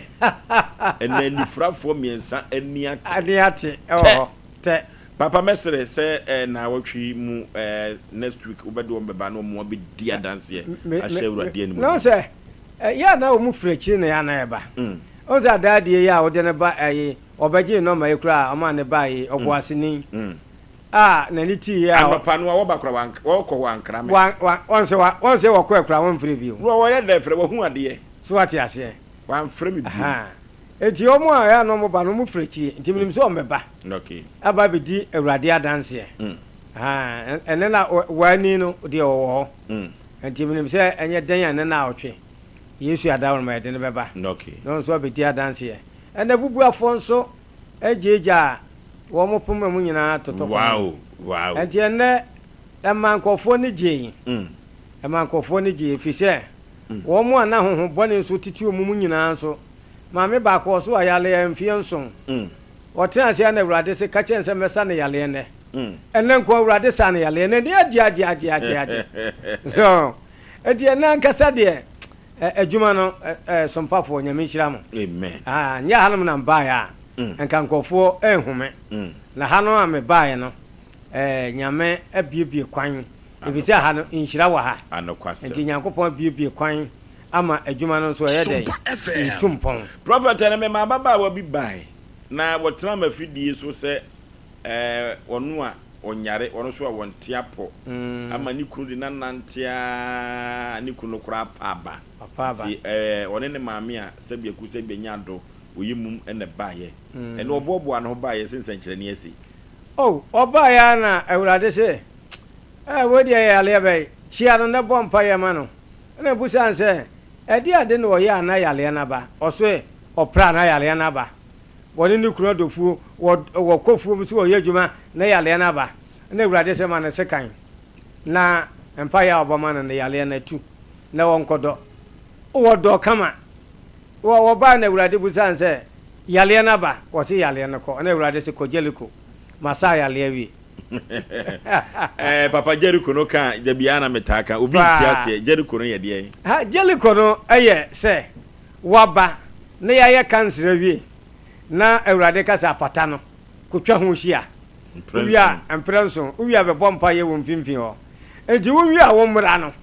ɛnɛ anifirafoɔ mmiɛnsa ani ate. Ani ate ɛwɔ hɔ. Tɛ. Papa mɛsrɛ sɛ eh, naawɔtwe yi mu eh, next week wobɛde wɔn bɛba na wɔn abɛdi adanseɛ ahyɛ Awurade animuonyam. Na sɛ yɛ a na wɔn firi akyiri na yɛ a na ɛba. Wɔn sɛ adaadie yi a wode no ba ɛyi ɔbɛgye nɔma yi koraa ɔma ne ba yi ɔboaseni a n'ani tii yɛ a. Anɔpa no a wɔba koraa wɔkɔ hɔ ankra me. Wɔn sɛ wɔn sɛ wɔkɔ koraa wɔn mfrɛ bio. Na wɔyɛ dɛ frɛ wɔhu adeɛ. So wate aseɛ. Wɔamfrɛ me bio. Enti wɔn a ɛyɛ a na wɔba no, wɔfiri akyiri, nti menim sɛ wɔbɛba aba abɛdi Awurade adanseɛ. Ɛnnɛ na wɔani no deɛ ɔwɔ hɔ, nti menim sɛ ɛnyɛ dɛn a ɛnnɛ naawɔtwe Yesu adaworoma yɛde no bɛba na ɔno nso abɛdi adanseɛ. Ɛnna abubuafoɔ nso gyaagyaa wɔn poma mu nyinaa totɔ kwan. Enti ɛnnɛ ɛma nkurɔfoɔ ani gyei, ɛma nkurɔfoɔ ani gyei, ɛfiri sɛ wɔn a na honhom bɔne nso tete wɔn mu nyinaa nso, Maame baako ɔso ayareɛ mfeɛ nson. Ɔtena ase a na Awurade se ka kyerɛ no sɛ mɛsa no yareɛ nnɛ. Ɛnnɛ nko Awurade saa no yareɛ. N'ani agye agye agye agye agye. So enti ɛnnɛ ankasa deɛ adwuma no sompafoɔ Nyame nhyira mo. Amen. Ah, nyɛ hanom na mbaeɛ a nka nkurɔfoɔ anhu me. Na ha no a mebaeɛ no Nyame abuebue kwan. Ɛfiri sɛ ha no nhyira wɔ ha. Nti Nyankopɔn abuebue kwan ama adwuma no nso ɛyɛ dɛn? Ɛretu mpɔn. Prɔfɛt no, memaa ababaawa bi bae, na wɔtenaa m'afidie so sɛ ɔno a ɔnyare, ɔno nso a wɔnte apɔ, ama ne kunu de no anante ara, ne kunu no koraa apa aba. Nti ɔne ne maame a sɛbi aku sɛbi anya adɔ, ɔyɛ mum na ɛbaeɛ. Ɛnna ɔboaboaa ne ho baeɛ sɛ nsɛnkyerɛnne asi. Oh, ɔbaeɛ ara na Awurade se, Eh, wei deɛ ɛyɛ yareɛ bɛn? Kyia no na bɔ mpaeɛ ma no. Ɛna obisaa no sɛ, Ɛdeɛn ade na ɔyɛ a na yareɛ no aba? Ɔse, Ɔpra a na yareɛ no aba. Wɔne ne kunu adɔ fuo, wɔ, wɔkɔ fuom sɛ wɔyɛ adwuma na yareɛ no aba. Ɛna Awurade se, Ma no sekan na mpaeɛ a ɔbɔ ma no no, yareɛ no atu na wɔnkɔdɔ. Wɔdɔɔ kama. Wɔ, wɔbae na Awurade bisaa no sɛ, Yareɛ no aba? Ɔse, Yareɛ no kɔ. Ɛna Awurade se, Kɔ Jeriko, masa yareɛ awie. Eh, Papa Jericho no ka da biara na metaa ka obi nti aseɛ Jericho no yɛ deɛn? Ha Jericho no yɛ sɛ waba na yɛayɛ kansere awie na Awurade ka sɛ apata no kotwa ho hyia wowie a mprɛ nson wowie a bɛbɔ mpaeɛ wɔ mfimfini hɔ nti wowie a wo mmra no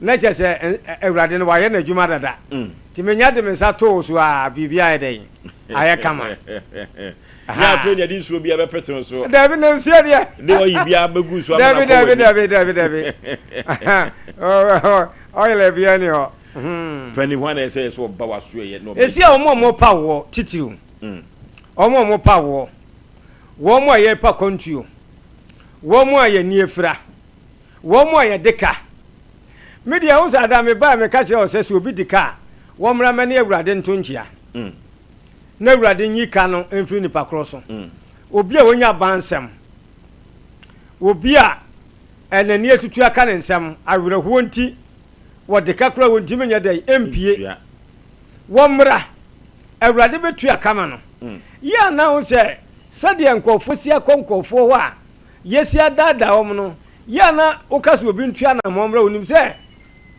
na kyɛ sɛ Awurade no wayɛ n'adwuma dada nti menya de me nsa too so a biribi ayɛ dɛn ayɛ kama. Nyɛ afei na yɛde nsuo bi abɛpete no so. Dabi na nsuo deɛ. De ɔyi bi abɛgu nsuo ama na kɔ w'anim. Dabi dabi dabi dabi. Ɔyɛlɛ bi ɛni hɔ. Pɛni hwan na ɛsɛ sɛ ɔba w'aso ɛyɛ na ɔbɛ. Esi a wɔn a wɔn pa woɔ titiriw. Wɔn a wɔn pa woɔ. Wɔn a yɛpa kwantuo. Wɔn a yɛn ani afira. Wɔn a yɛde ka. Me deɛ ɛho sɛ ada me ba a meka kyerɛ wɔ sɛ sɛ obi di ka a wɔmmra mɛne Awurade nto nkyea. na Awurade nyi ka no mfiri nipa korɔ so. Obi a wanya abansɛm, obi a n'ani atutu aka ne nsam, awerɛhoɔ nti wɔde ka koraa wɔntumi nyɛ dɛn mpie. Wɔmmra, Awurade bɛtua ka ma no. Yɛ a na wo sɛ sɛdeɛ nkurɔfoɔ si akɔ nkurɔfoɔ hɔ a yɛsi adaadaa wɔn no, yɛ a na woka sɛ obi ntua anammɔn mmra, wonim sɛ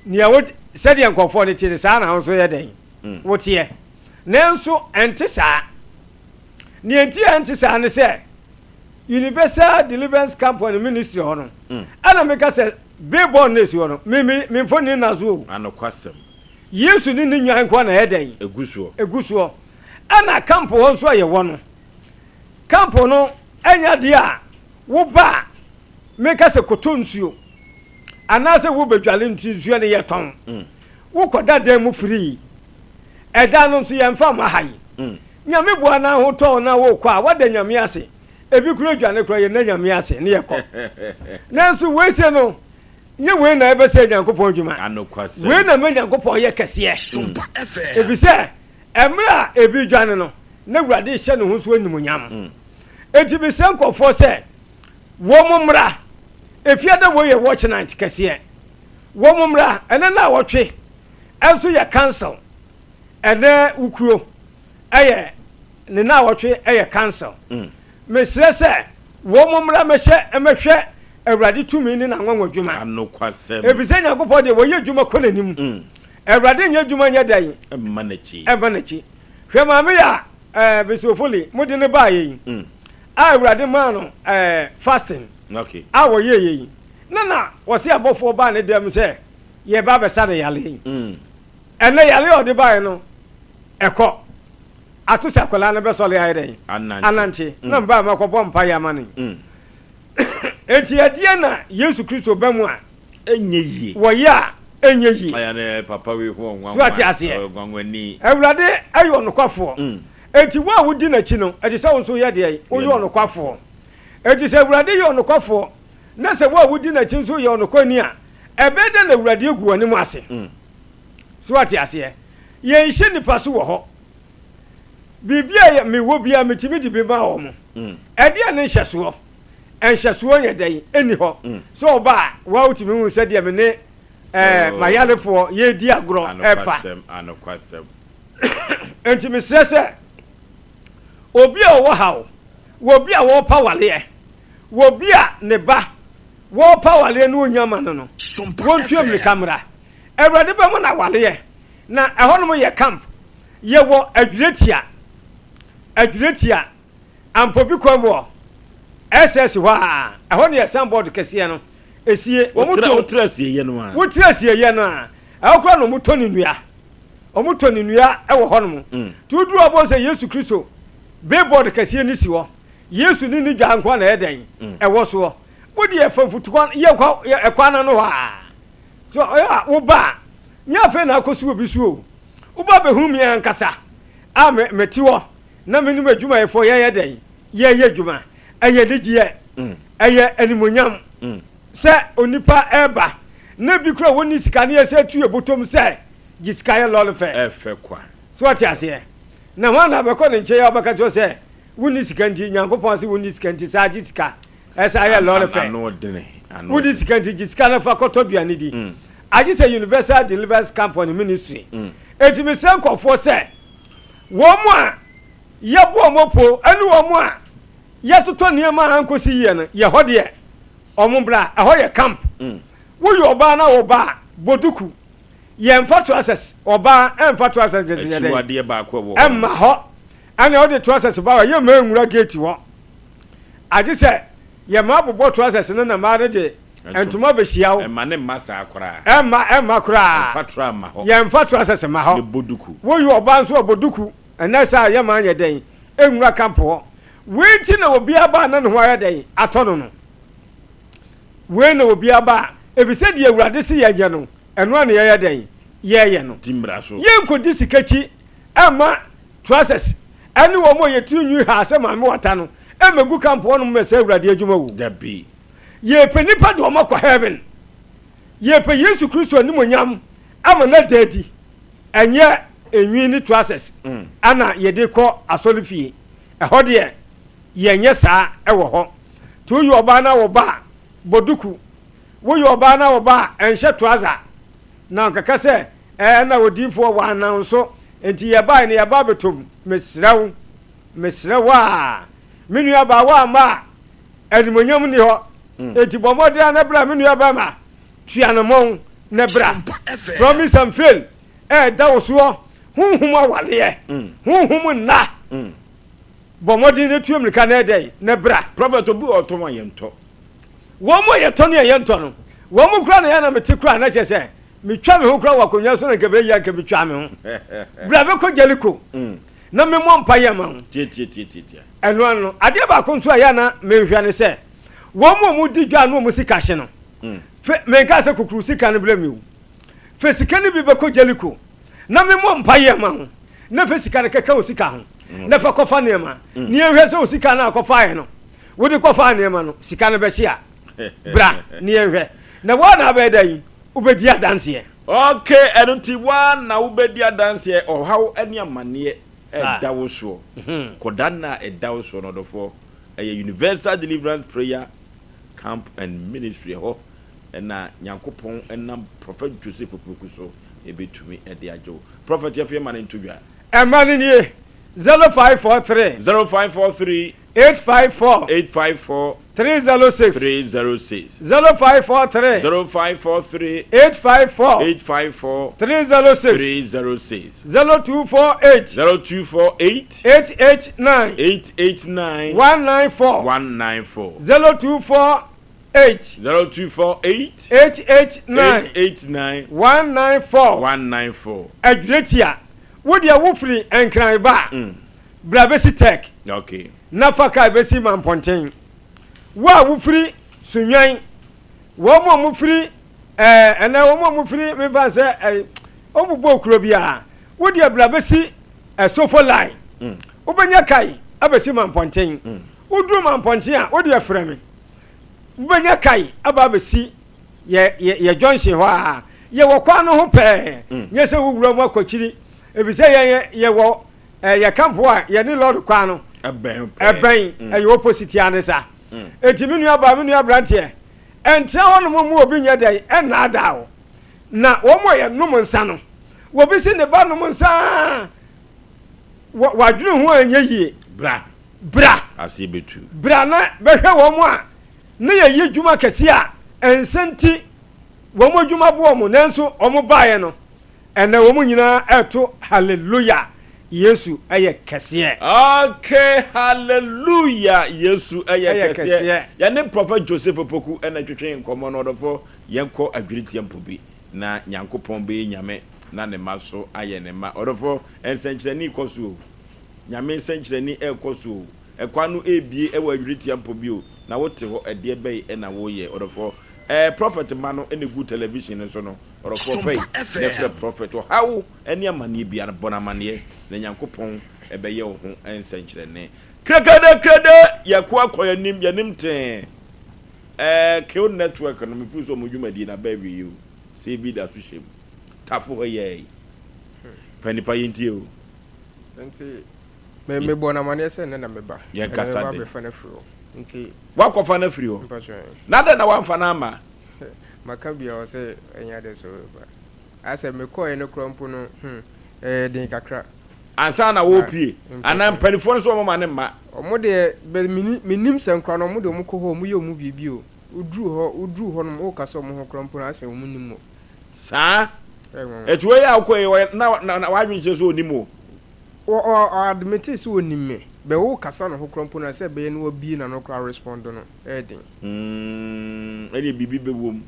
nea wo sɛdeɛ nkurɔfoɔ no te no saa na wo nso yɛ dɛn woteɛ. Nanso ɛnte saa. Nea enti a ɛnte saa ne sɛ, Universal Deliverance Camp and Ministry hɔ no, ɛna meka sɛ billboard no esi hɔ no, me me me mfoni nna so o. Anokwasɛm. Yesu ne ne nnwan nko na ɛyɛ dɛn? Egu soɔ. Egu soɔ. Ɛna camp hɔ nso a yɛwɔ no, camp no ɛnyɛ adeɛ a woba a meka sɛ kɔtɔ nsuo anaasɛ wobɛdwale nti nsuo no yɛtɔn. Wokɔda dan mu firii. Ɛda no nso yɛmfa mma ha yi. Nyame boa na ho tɔ wo na wokɔ a, woada Nyame ase. Ebi koraa dwane koraa yɛnna Nyame ase ne yɛkɔ. Nanso wei se no, nyɛ wei na ɛbɛsɛe Nyankopɔn adwuma. Wei na ɛma Nyankopɔn yɛ kɛseɛ. Efisɛ ɛmmerɛ a ebi dwane no, na Awurade rehyɛ ne ho so animuonyam. Enti mesrɛ nkurɔfoɔ sɛ wɔn mmra. Efiada wei yɛ watch night kɛseɛ. Wɔn mmra. Ɛnɛ naawɔtwe nso yɛ council. Ɛnɛ wukuo ɛyɛ ne naawɔtwe ɛyɛ council. Mesrɛ sɛ wɔn mmra mɛhyɛ mɛhwɛ Awurade tumi ne n'anwanwadwuma. Anokwasɛm. Efisɛ Nyankopɔn deɛ, wɔyɛ adwuma kɔ n'anim. Awurade nyɛ adwuma nyɛ dɛn? Mma n'akyi. Ɛmma n'akyi. Hwɛ maame yi a ɛɛ Bishop Foley mode no baeɛ yi, a Awurade maa no ɛɛ fasting Okay. a wɔyɛeɛ yi, na na wɔse abɔfoɔ baa ne dɛm sɛ yɛreba abɛsa no yareɛ yi. Ɛnnɛ yareɛ a ɔde baeɛ no, ɛkɔ. Ato sɛ akwadaa no bɛsɔre ayɛ dɛn? Anante. Anante. Na mbaa makɔbɔ mpaeɛ ama no yi. Enti ɛdeɛn na Yesu Kristo ba mu a. Ɛnyɛ yie. Wɔyɛ a ɛnyɛ yie. Aya ne papa wei ho ɔnwanwa. So ate aseɛ? Ɔnwanwani. Awurade yɛ ɔnokwafoɔ. Enti wo a wodi n'akyi no, ɛte sɛ wo nso woyɛ deɛn? Woyɛ ɔnokwafoɔ. Enti sɛ Awurade yɛ ɔnokwafoɔ, na sɛ wo a wodi n'akyi nso yɛ ɔnokwani a, ɛbɛyɛ dɛn na Awurade agu w'anim ase? So ate aseɛ? Yɛnhyɛ nnipa so wɔ hɔ. Biribi a mewɔ biara metumi de bi ma wɔn. Ɛdeɛn ne nhyɛsoɔ? Nhyɛsoɔ yɛ dɛn? Ɛnni hɔ. Sɛ ɔba a, woa wotumi hu sɛdeɛ me ne eh, oh. m'ayarefoɔ yɛredi agorɔ ɛfa. Anokwasɛm. Enti mesrɛ sɛ obi a ɔwɔ haw, wɔ bi a wɔrepa waleɛ, wɔ bi a ne ba wɔrepa waleɛ na ɔnya ma no no, wɔntua mmirika mmra. Awurade bɛma no awaleɛ. Na ɛhɔnom yɛ camp. Yɛwɔ Adwiretia, Adwiretia, Ampobi kwan mu hɔ, SS hɔ a, ɛhɔ na yɛ signboard kɛseɛ no esie. Wɔn Wotra tɔn, wotra asieeɛ no a. wotra asieeɛ no a, ɛhɔ koraa na wɔtɔ ne nnua. Wɔtɔ ne nnua wɔ hɔnom. Nti woduru hɔ bɔ sɛ Yesu Kristo billboard kɛseɛ no si hɔ. Yesu ne ne dwa nko na ɛyɛ dɛn? Ɛwɔ soɔ. Wo deɛ fa mfutukwan yɛ kɔ ɛkwan no ano hɔ a. So ɔyɛ a woba a, nyɛ afei na akɔsi obi so o. Woba bɛhu me ankasa a me mete hɔ na me ne m'adwumayɛfoɔ yɛyɛ dɛn? Yɛyɛ adwuma. Ɛyɛ anigyeɛ, ɛyɛ animuonyam sɛ onipa reba na bi koraa wɔnni sika na yɛsɛ tu yɛ bɔtɔm sɛ gye sika yɛ lɔre fɛ. Ɛfɛ kwa. So wate aseɛ? Na hwan na bɛkɔ ne nkyɛn a ɔbɛka kyerɛ wo sɛ wonni sika nti, Nyankopɔn se wonni sika nti saa gye sika. Ɛsɛ ayɛ lɔre fɛ. Wodi sika nti gye sika no fa kɔtɔ duane di. Agye sɛ Universal Deliverance Company Ministry. Enti mesrɛ nkurɔfoɔ sɛ wɔn a yɛbɔ wɔn apuo ne wɔn a yɛtotɔ nneɛma a ankɔsi yie no, yɛ hɔ deɛ wɔn bra. Ɛhɔ yɛ camp. Woyɛ ɔbaa na wo ba a, bɔ duku. Yɛmfa trousers, ɔbaa ɛmfa trousers yɛ dɛn? Ɛmma hɔ. Ɛna wode trousers ba hɔ a, yɛmma ɛnwura gate hɔ. Agye sɛ yɛma abobɔ trousers no na mmaa no de ntoma bɛhyia wo. Ɛmma ne mma saa koraa. Ɛmma, ɛmma koraa. Ɛmfa tra mma hɔ. Yɛmfa trousers mma hɔ. Ne bɔ duku. Woyɛ ɔbaa nso a, bɔ duku. Ɛnɛ saa a, yɛmma anyɛ dɛn? Ɛnwura camp hɔ. Wei nti na obiara ba a na ne ho ayɛ dɛn? Atɔ no no. Wei na obiara ba a, ɛfiri sɛ deɛ Awurade se yɛnyɛ no, ɛno ara na yɛyɛ dɛn? Yɛyɛ no. Di mmara so. Yɛnkɔdi sika akyi mma Trousers ɛne wɔn a yɛ tiri nwi haa sɛ maame wata no ɛmɛgu camp hɔ nom mɛsɛe awurade adwuma o. Dabi. Yɛpɛ nipa de wɔn akɔ heaven. Yɛpɛ Yesu Kristo animonyam ama no ada adi. Ɛnyɛ enwi ne trousers ɛna yɛde kɔ asɔre fie. Ɛhɔ deɛ yɛnyɛ saa ɛwɔ hɔ. Nti woyɛ ɔbaa na wo ba a, bɔ duku. Woyɛ ɔbaa na wo ba a, ɛnhyɛ trouser. Na nkɛkɛ sɛ Ɛɛ na odiyifoɔ wannanso nti yɛbae no yɛba abɛtɔ mu. Mesrɛ wo, mesrɛ wo a, me nuabaa woamma a, animuonyam nni hɔ. Enti bɔ mmɔden ara na bra me nuabarima, tua anammɔn na bra. Promise and fail ɛreda wo soɔ, honhom awaleɛ, honhom nna. Bɔ mmɔden na tua mmirika na ɛdɛn na bra. Prophet obi wɔ ɔtɔn a yɛntɔ. Wɔn a yɛtɔ ne a yɛntɔ no, wɔn koraa na yɛ na mete koraa na kyerɛ sɛ Metwa me ho koraa wɔ akonnwa so na nka bɛyɛ anka metwaa me ho. Bra bɛkɔ Jericho na memmɔ mpaeɛ ma wo. Ɛno ano no, adeɛ baako nso a ɛyɛ a na mehwɛ ne sɛ, wɔn a wɔdi dwa na wɔn sika hye no, fe, menkaa sɛ kukuru sika no brɛ me o. Fɛ sika no bi bɛkɔ Jericho na memmɔ mpaeɛ ma wo, na fɛ sika no kɛka wo sika ho, na fa kɔfa nneɛma. Ne yɛnhwɛ sɛ wo sika no a kɔfaeɛ no, wode kɔfaa nneɛma no, sika no bɛhye a. Bra ne yɛnhwɛ. Na woa na abɛyɛ dɛn? Wobɛdi adanseɛ. Ok, ɛno nti woa na wobɛdi adanseɛ, ɔhaw ne amaneɛ ɛda wo soɔ, kɔda nna a ɛda wo soɔ no ɔdɔfoɔ, ɛyɛ Universal Deliverance Prayer Camp and Ministry, ɛhɔ na Nyankopɔn nam Prophet Joseph Opoku so ɛbɛtumi de agye wo. Prophet yɛmfa yɛn mma no nto dwa. Ɛmma no nie, 0543. 0543. 854. 854. 306. 306. 0543. 0543. 854. 854. 306. 306. 0248. 0248. 889. 889. 194. 194. 0248. 0248. 889. 889. 194. 194. Adwiretia, wo deɛ wofiri Nkran ba a, bra bɛsi Tech. Okay. Na fa kaa bɛsi Mampɔnten. Wo a wofiri Sunnwan, wɔn a wɔfiri ɛɛ ɛnɛ wɔn a wɔfiri mefa sɛ ɛɛ wɔbobɔ kuro biara, wo deɛ bra bɛsi Ɛsofo line. Wobɛnya kae abɛsi Mampɔnten. Woduru Mampɔnten a, wo deɛ frɛ me. Wobɛnya kae aba abɛsi yɛ yɛ yɛ junction hɔ a. Yɛwɔ kwan no ho pɛɛ. Nyɛ sɛ wowura mu akɔkyiri. Efisɛ yɛn yɛwɔ Eh, yɛ kampo a yɛne lɔre kwan no ɛbɛn pɛɛ. Ɛbɛn, ɛyɛ opposite ara ne saa. Enti me nua baa, me nua aberanteɛ, ɛntena hɔnom mma obi nyɛ dɛn ɛnnaadaa wo. Na wɔn a yɛnom nsa no, obi se ne ba nom nsa a, wɔ, wadwene ho a ɛnyɛ yie. Bra. Bra. Aseɛ bɛtu. Bra na bɛhwɛ wɔn a na yɛyɛ adwuma kɛseɛ a nsa nti wɔn adwuma boɔ wɔn, nanso wɔn baeɛ no, Ɛnnɛ wɔn nyinaa reto Hallelujah, Yesu yɛ kɛseɛ. Okay hallelujah Yesu yɛ kɛseɛ. Yɛne Prophet Joseph Opoku na ɛtwetwe nkɔmmɔ no ɔdɔfoɔ yɛnkɔ adwiritia mpo bi na Nyankopɔn bɛyɛ Nyame na ne mma so ayɛ ne mma ɔdɔfoɔ nsɛnkyerɛnne rekɔ so o Nyame nsɛnkyerɛnne rekɔ so o ɛkwan no rebie wɔ adwiritia mpo bi o na wote hɔ ɛdeɛ bɛn na woreyɛ ɔdɔfoɔ ɛɛ Prophet mma no na ɛgu television no so no Ɔdɔfoɔ fɛi na frɛ prɔfɛt ɔhaw ne amaneɛ biara bɔ no amaneɛ na Nyankopɔn bɛyɛ wo ho nsɛnkyerɛnne. Krekede krede yɛko akɔ yɛnim yɛnim tee ɛɛ kill network no me feel sɛ ɔmo dwumadie no aba awieɛ o sɛ ebi da so hyɛ mu tafo hɔ yɛɛi fa nipa yɛntie o. Nti me me bɔ no amaneɛ sɛ nnɛ na meba. Yɛn kasa de. Ɛnɛ meba abɛfa no afiri hɔ nti. Wakɔfa no afiri hɔ. Mpakyɛ. Na adɛn na wamfa no amma. Maka bi a ɔsɛ ɛnyɛ ade so ba. Asɛ mekɔɛ no koraa mpo no hmm ɛyɛ den kakra. Ansa na wɔrepue anaa mpanifoɔ no sɛ wɔn ma no mma. Wɔn deɛ bɛ meni menim sɛ nkora no wɔn deɛ wɔn kɔ hɔ wɔn yɛ wɔn biribi o. Woduru hɔ woduru hɔ nom woka sɛ wɔn ho koraa mpo no asɛ wɔn nim o. Saa? Ɛyɛ nwanwa. Ɛti wei a wokɔ yi ɔyɛ na na na w'adwene kyerɛ sɛ ɔnim o. Ɔ ɔ ɔ admitee sɛ ɔnim me bɛ wokasa ne ho koraa mpo no asɛ ɛbɛyɛ na wabue n'ano koraa respond no ɛyɛ den. Mm, ɛdeɛ biribi bɛwɔ mu.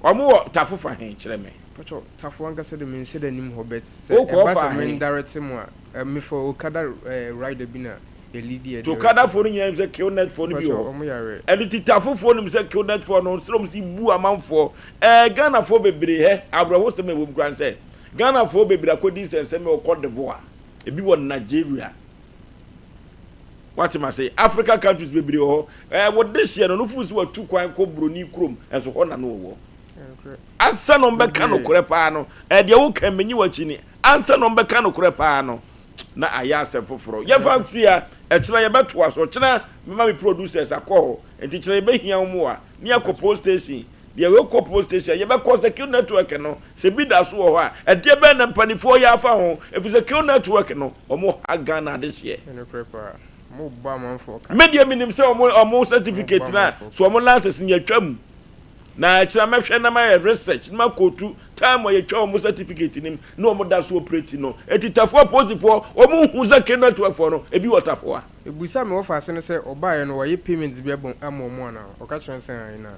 Ɔmo wɔ tafo fa he kyerɛ me. Pacho, tafo ankasa de menhyɛ da nnim hɔ but sɛ Wokɔ ɛba fa sɛ he? men direct mo a, eh, mefa Okada eh, rider bi na yɛ leadi yɛ Nti direct Okada mo. foɔ no nyinaa nim sɛ Killnet foɔ no bi wɔ Pacho, hɔ. ɔmo yare. Ɛno nti tafo foɔ nim sɛ Killnet foɔ no sɛ ɔmo si bu amanfoɔ. Ɛɛ Ghana foɔ bebree hɛ, awerɛhosɛm a ɛwɔ mu koraa ne sɛ, Ghana foɔ bebree akɔdi nsɛnsɛm wɔ Cote d'Ivoire, ebi wɔ Nigeria. Wate mase? Africa countries bebree wɔ hɔ. Ɛɛ wo dehyeɛ no, no feel sɛ watu kwan kɔ broni kurom, nso hɔ na no ɔwɔ. Ansa na ɔmbɛka nokorɛ paa no, ɛɛ deɛ woka menye w'akyi ni. Ansa na ɔmbɛka nokorɛ paa no, na ayɛ asɛm foforɔ. Yɛmfa nsi ha, ɛkyena yɛbɛtoa so. Ɔkyena mɛma me producers akɔ hɔ, nti kyena yɛbɛhia wo mmoa ne yɛakɔ poll station. Deɛ wei kɔ poll station, yɛbɛkɔ sɛ Q network no, sɛ bi da so wɔ hɔ a, ɛdeɛ bɛn na mpanifoɔ yɛ afa ho? Ɛfiri sɛ Q network no, wɔn ha Ghana adehyeɛ. Ɛnokorɛ paa. Mo bɔ amanfoɔ ka. Me deɛ menim sɛ wɔn wɔn certificate Mo bɔ no a, amanfoɔ so wɔn license no yɛatwa mu. Na akyire mɛhwɛ na mayɛ research na makɔtu time a yɛtwa wɔn certificate no mu na wɔn da so operate no. Eti Tafoa apolisifoɔ wɔn nhu sɛ Q network foɔ no ebi wɔ Tafoa. Ebusa me wɔfa ase no sɛ ɔbaeɛ no wayɛ payment bi abɔ ama wɔn anaa? Ɔka kyerɛ no sɛ ae na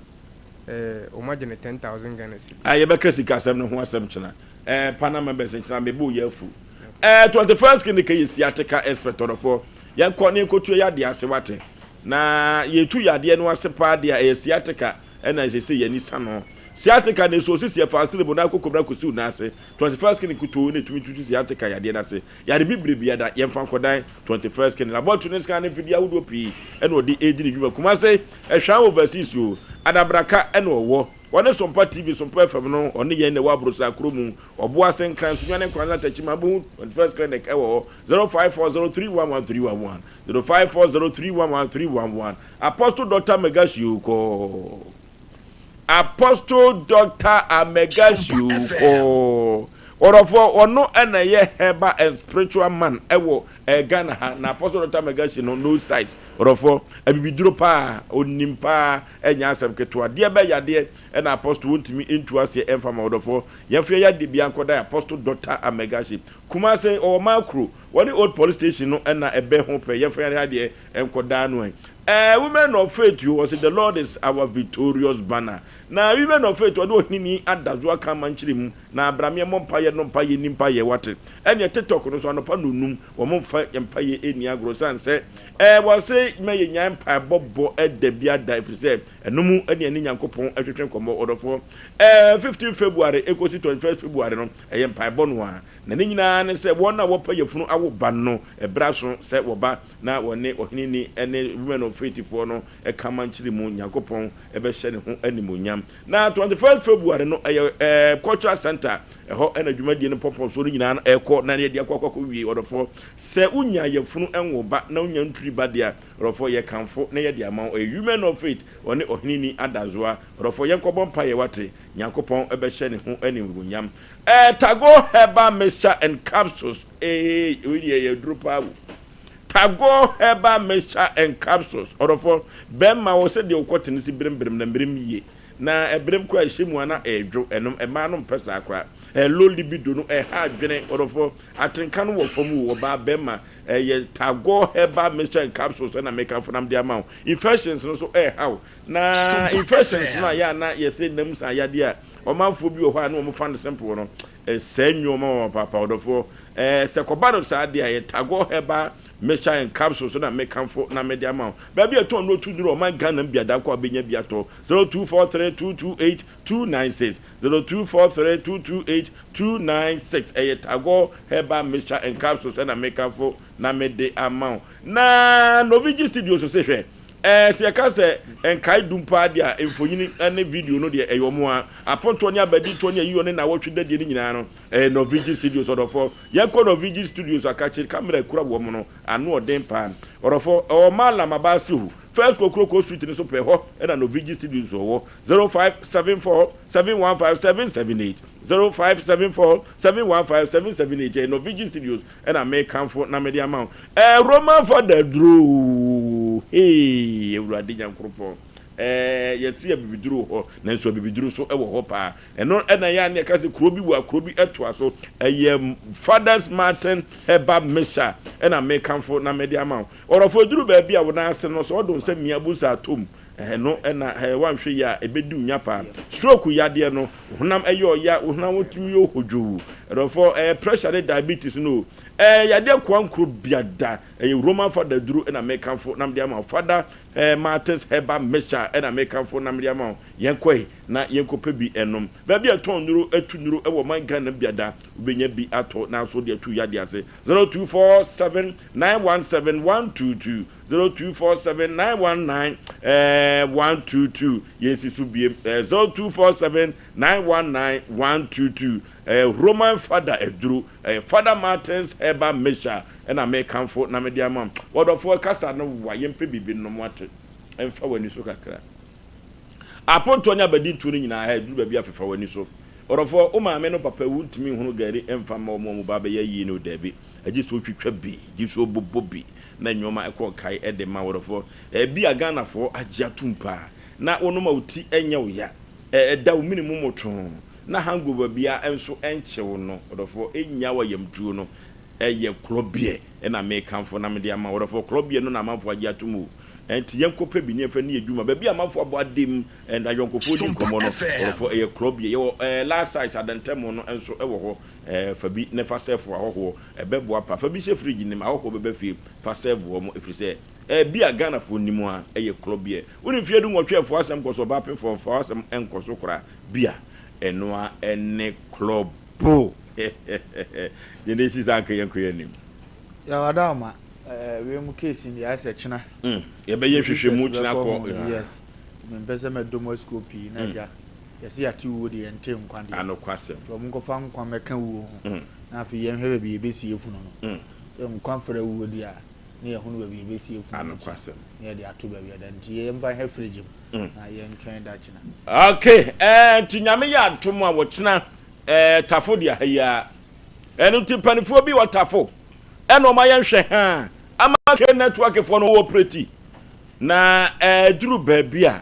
eh, wɔn agye no 10,000 Ghana cedis. Ah, yɛbɛka sikasɛm no ho asɛm kyena. Eh, Panama members nkyena mebɔ yɛ afu. Eh, 21st clinic yɛ sciatica expert ɔdɔfoɔ. Yɛnkɔ na yɛnkɔtua yadeɛ ase wate. Na yɛtu yadeɛ no ase paa deɛ a ɛyɛ sciatica ɛna ɛsɛ sɛ yɛni sa no. Sciatica na ɛsɛ osisi ɛfa asene mu na akokɔ mu na akɔsi wo nan ase. 21st clinic kutoo na ɛtumi tutu sciatica yadeɛ no ase. Yare bibire biara yɛmfa nkɔdan 21st clinic. Laboratory ne scan ne mfidie ahodoɔ pii ɛna ɔde ɛredi ne dwuma. Kumase, Ɛhwan overseas o, Adabraka ɛna ɔwɔ. Ɔne Sompa TV, Sompa FM no, ɔne yɛn na ɛwɔ Aborosaa kuro mu. Ɔboase, Nkran, Sunyani, Nkoranza, Techiman, Bohu 21st Clinic ɛwɔ hɔ. 0540311311, 0540311311. Apostle Doctor Megasio kɔ. Apostle Doctor Amegasio kɔ. Ɔdɔfoɔ, ɔno na ɛyɛ herbal and spiritual man ɛwɔ eh, Ghana ha. Na Apostle Dr. Amegashie no, no size. Ɔdɔfoɔ, abibiduro paa, ɔnim paa, ɛnyɛ asɛm ketewa. Deɛ bɛ yadeɛ ɛna Apostle wɔntumi ntu aseɛ ɛmfa ma ɔdɔfoɔ. Yɛmfa yɛ yadeɛ biara nkɔdan Apostle Dr. Amegashie. Kumase, ɔwɔ Makro, wɔne Old Police Station no ɛna ɛbɛ ho pɛ. Yɛmfa yɛ yadeɛ nkɔdan no ɛ. Eh, women of faith o, ɔse the Lord is our victorious banner. Na women of faith ɔne ɔheneni adazo aka ama nkyerɛ mu. Na abrameɛ mmɔ mpaeɛ no mpaeɛ nni mpaeɛ wate. Ɛneɛ tiktok no so anɔpa nonum wɔn mfa mpaeɛ nni agorɔ sane sɛ ɛɛ wɔse mɛ yɛ nyae mpaebɔ bɔ ɛda bi ada ɛfiri sɛ ɛno mu ɛne ɛne Nyankopɔn ɛtwetwe nkɔmmɔ ɔdɔfoɔ ɛɛ 15 February ɛkɔsi 21 February no ɛyɛ mpaebɔ no a na ne nyinaa ne sɛ wɔn a wɔpɛ yafunu awo ba no ɛberɛ aso sɛ wɔba na wɔne ɔheneni ne Women of Faith foɔ no ɛka mankyere mu Nyankopɔn ɛbɛhyɛ ne ho animuonyam. Na 21 February no ɛyɛ ɛɛ Cultural Center ɛhɔ ɛna dwumadie no pɔpɔsoɔ no nyinaa no ɛkɔ na yɛde akɔ akɔ akɔ wie. Ɔdɔfoɔ sɛ wonya yafunu ɛnwo ba na wonya nturi ba deɛ ɔdɔfoɔ yɛ kamfo na yɛde ama wo. Ɛyɛ Women of Faith ɔne Ɔheneni Adazoa. Ɔdɔfoɔ yɛnkɔbɔ mpaeɛ wate. Nyankopɔn ɛbɛhyɛ ne ho animuonyam. Ɛɛ Tagore Herbal Mixture and Capsules ee wei deɛ ɛyɛ aduro paa o. Tagore Herbal Mixture and Capsules, Ɔdɔfoɔ, bɛrima wɔ sɛdeɛ wo kɔte no si beremberem na mmerem yie. Na ɛberem koraa ɛhyɛ mu a na ɛredwo, ɛnom, mmaa no mpɛ saa koraa. Ɛɛ low libido no ɛha adwene, ɔdɔfoɔ, atenka no wɔ fam o, ɔbaa, bɛrima, ɛyɛ Tagore Herbal Mixture and Capsules ɛna mekamfo na mede ama wo. Infections no nso ɛreha wo. Na infections no a yɛ a na yɛsɛ nam saa yadeɛ a ɔmanfoɔ bi wɔ hɔ a na wɔfa no simple no, Ɛsɛe nnoɔma ma paapa ɔdɔfoɔ. Ɛɛ sɛ kɔba no saa deɛ a, ɛyɛ Tagore Herbal Mixture and Capsules na mekamfo na mede ama wo. Baabi a ɛtɔn nnuro tu nnuro ɔman Ghana mu biada kɔ a wobɛnya bi atɔ. 0243 228 296, 0243 228 296. Ɛyɛ Tagore Herbal Mixture and Capsules na mekamfo na mede ama wo. Na Novigi Studios se hwɛ, ɛɛ sɛ yɛka sɛ nkae dum paa deɛ a, mfonini ne video no deɛ ɛyɛ wɔn ara. Apontoɔ ne abadintoɔ ne ayiyɔ ne nnawɔtwe dadie no nyinaa no, ɛyɛ Norvigi Studios ɔdɔfoɔ. Yɛnkɔ Norvigi Studios akakye, camera kura wɔn no, ano ɔden paa. Ɔdɔfoɔ, ɛwɔ Mallam Abasihu, First Kokroko Street no so pɛɛ, hɔ na Norvigi Studios wɔ. 0574 715 778, 0574 715 778, ɛyɛ Norvigi Studios. Ɛna mekamfo na mede ama wo. Ɛɛ Roman fada duro hee Awurade Nyankoropɔn. Ɛɛ yɛsi abibiduro wɔ hɔ nanso abibiduro nso wɔ hɔ paa. Ɛno ɛna yɛ a ne yɛka sɛ kuro bi wɔ a kuro bi ɛtoa so. Ɛyɛ Fathers Martin Herbal Mixture ɛna mekamfo na mede ama wo. Ɔdɔfo eduru baabi a wo nan ase no sɛ ɔde wo nsa mia bu nsa atom Ɛno na woanhwɛ yie a ɛbɛdi wo nya paa. Stroke yadeɛ no, wo honam yɛ ɔya, wo honam tumi yɛ hodwoo. Ɛdɔfoɔ, ɛyɛ pressure ne diabetes no o. Ɛyɛ yadeɛ koankoro biada. Ɛyɛ Roman fada duro na mekamfo na mede ama wo. Fada Martins Herbal Mixture na mekamfo na mede ama wo. Yɛnkɔe na yɛnkɔpɛ bi nnom. Baabi a ɛtɔn nnuro, tu nnuro wɔ ɔman Ghana mu biada, wobɛnya bi atɔ nanso wode atu yadeɛ ase. 0247 917 122. 0247 919 122 yɛnsi so biem 0247 919 122 Roman Fada aduro Fada Martins Herbal Mixture ɛna mekamfo na mede ama wɔdɔfoɔ kasa no wa yɛmpɛ biribi nom ate ɛmfa w'ani so kakra apontoɔ ne abadintoɔ no nyinaa ɛduru baabi afefa w'ani so ɔdɔfoɔ wo maame no papa wu ntumi nhunu gari ɛmfa mma wɔn a wɔn ba bɛyɛ yie no daabi agye sɛ otwitwa bi gye sɛ ɔbobɔ bi na nnoɔma ɛkɔ nkae de ma wɔdɔfoɔ. Ɛbi a Ghanafoɔ agye atom paa na wonom a wo ti nyɛ wo ya, ɛda wo mene mu motoo na hangover biara nso nkye wo no, ɔdɔfoɔ ɛnnya w'ayamtuo no. Ɛyɛ klɔbeɛ na mekamfo na mede ama wo ɔdɔfoɔ. Klɔbeɛ no na amanfoɔ agye atom o. Ɛnti yɛnkɔpɛ bi na yɛmfa nni yɛn dwuma. Baabi a amanfoɔ abɔ adem na ayɔnkofoɔ di nkɔmmɔ no, ɔdɔfoɔ ɛyɛ klɔbeɛ. Yɛwɔ last size adantamu no nso wɔ hɔ. Fa bi na fa sɛɛfo ahɔhoɔ. Ɛbɛboa pa. Fa bi hyɛ fridge no mu, ahɔhoɔ bɛba fie, fa serve wɔn ɛfiri sɛ ɛbi a Ghanafoɔ nnim a ɛyɛ klɔ beer. Wonim mfeɛ du nwɔtwe ɛfoɔ asɛm kɔ so, ɔbaa pemfoɔ mfa w'asɛm nkɔ so koraa. Beer, ɛno ara ne klɔ bo. Deɛ na ɛsi saa nka yɛnkɔ yɛn anim. Yaw Adaoma, eh, wei mu case no deɛ ayɛ sɛ kyena. Mm, yɛbɛyɛ nhwehwɛmu kyena kɔ. Yes, mempɛ sɛ mɛdɔ mu asukuo pii na agya. Yɛse yɛate wuo deɛ yɛntee nkwa deɛ. Anokwasɛm. Nti wɔn nkɔfa nkwa mmɛka wuo ho. Na afei yɛnhwɛ baabi yɛbɛsie funu no. Sɛ nkwa fra wuo deɛ a, na yɛhunu baabi yɛbɛsie funu no kyena. Na yɛde ato baabi ada. Nti yɛmfa nhwɛ fridge mu. Na yɛntwɛn da kyena. Ok, eh, nti Nyame yɛ adom a wɔkyena. Ɛɛ Tafo deɛ ha yi ara. Ɛno nti mpanifoɔ bi wɔ Tafo ɛna wɔn ayɛ nhwɛ haa ama K network foɔ no wɔ operate na ɛduru baabi a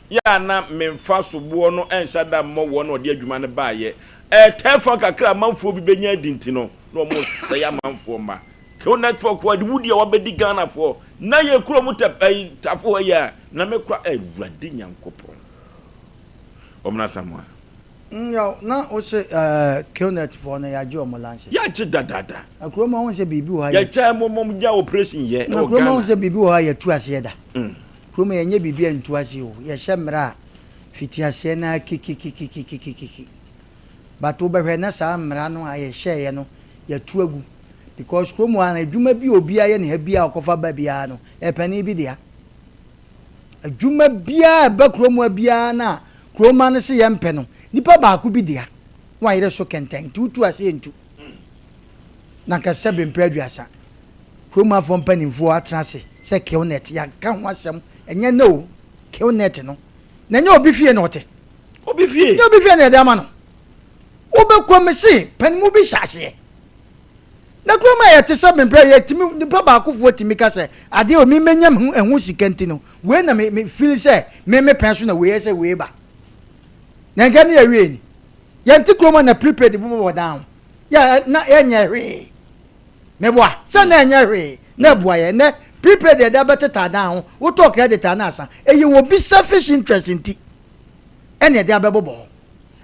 yɛ a na memfa soboɔ no ɛnhyɛ da mmɔ wɔn na ɔde adwuma no baayɛ. Ɛtɛɛfɔ kakra amanfoɔ bi bɛnya adi nti no na wɔn sɛe amanfoɔ mma. K network foɔ de wudi a wɔabɛdi Ghana foɔ na yɛ kuro mu tɛ ɛyi Tafo hɔ yi a na me kora Awurade Nyankopɔn. Wɔn na Samoa. Nyaw, na wo se eh, Qnet foɔ no yɛagye wɔn license. Yɛagye dadaada. Na kurom ahu sɛ biribi wɔ ha yɛ. Yɛgyae mo mom gya operation yɛ Na ɛwɔ kurom ahu Ghana. sɛ biribi wɔ ha yɛtu aseɛ da. Kurom yɛnyɛ biribi a ntu aseɛ o. Yɛhyɛ mmara a, fiti aseɛ no ara kikikikikikiki. But wobɛhwɛ na saa mmara no a yɛhyɛeɛ no yɛatu agu. Because kurom ha no adwuma bi a obiara yɛ ne ha biara a ɔkɔfa ba biara no, ɛyɛ panin bi dea. Adwuma biara a ɛba kurom ha biara no a kuroma no se yɛmpɛ no, nipa baako bi dea na wayere so kɛntɛn nti wotu ase yɛntu. Na nka sɛbe mprɛ aduasa kurom hafoɔ mpanimfoɔ atena ase sɛ Killnet yɛanka ho asɛm ɛnyɛ nnɛ o, Killnet no na ɛnyɛ obi fie na ɔte. Obi fie. Ɛnyɛ obi fie na yɛde ama no. Wobɛkɔ mese panimu bi hyɛ aseɛ. Na kurom a yɛte sɛ mprɛ yɛtumi nipa baakofoɔ tumi ka sɛ adeɛ o me menya me ho ɛho sika nti no wei na me me feel sɛ me me pɛn so na wei ɛsɛ wei ba na nka ne yɛwie ni yɛnte kurom a na prepaid bobɔ wɔ dan ho yɛ na yɛnyɛ hwee meboa sɛ na ɛnyɛ hwee na ɛboa yɛ nɛ prepaid yɛde abɛteta dan ho wotɔ credit a na asa ɛyɛ wɔ bi selfish interest nti ɛna ɛde abɛbobɔ hɔ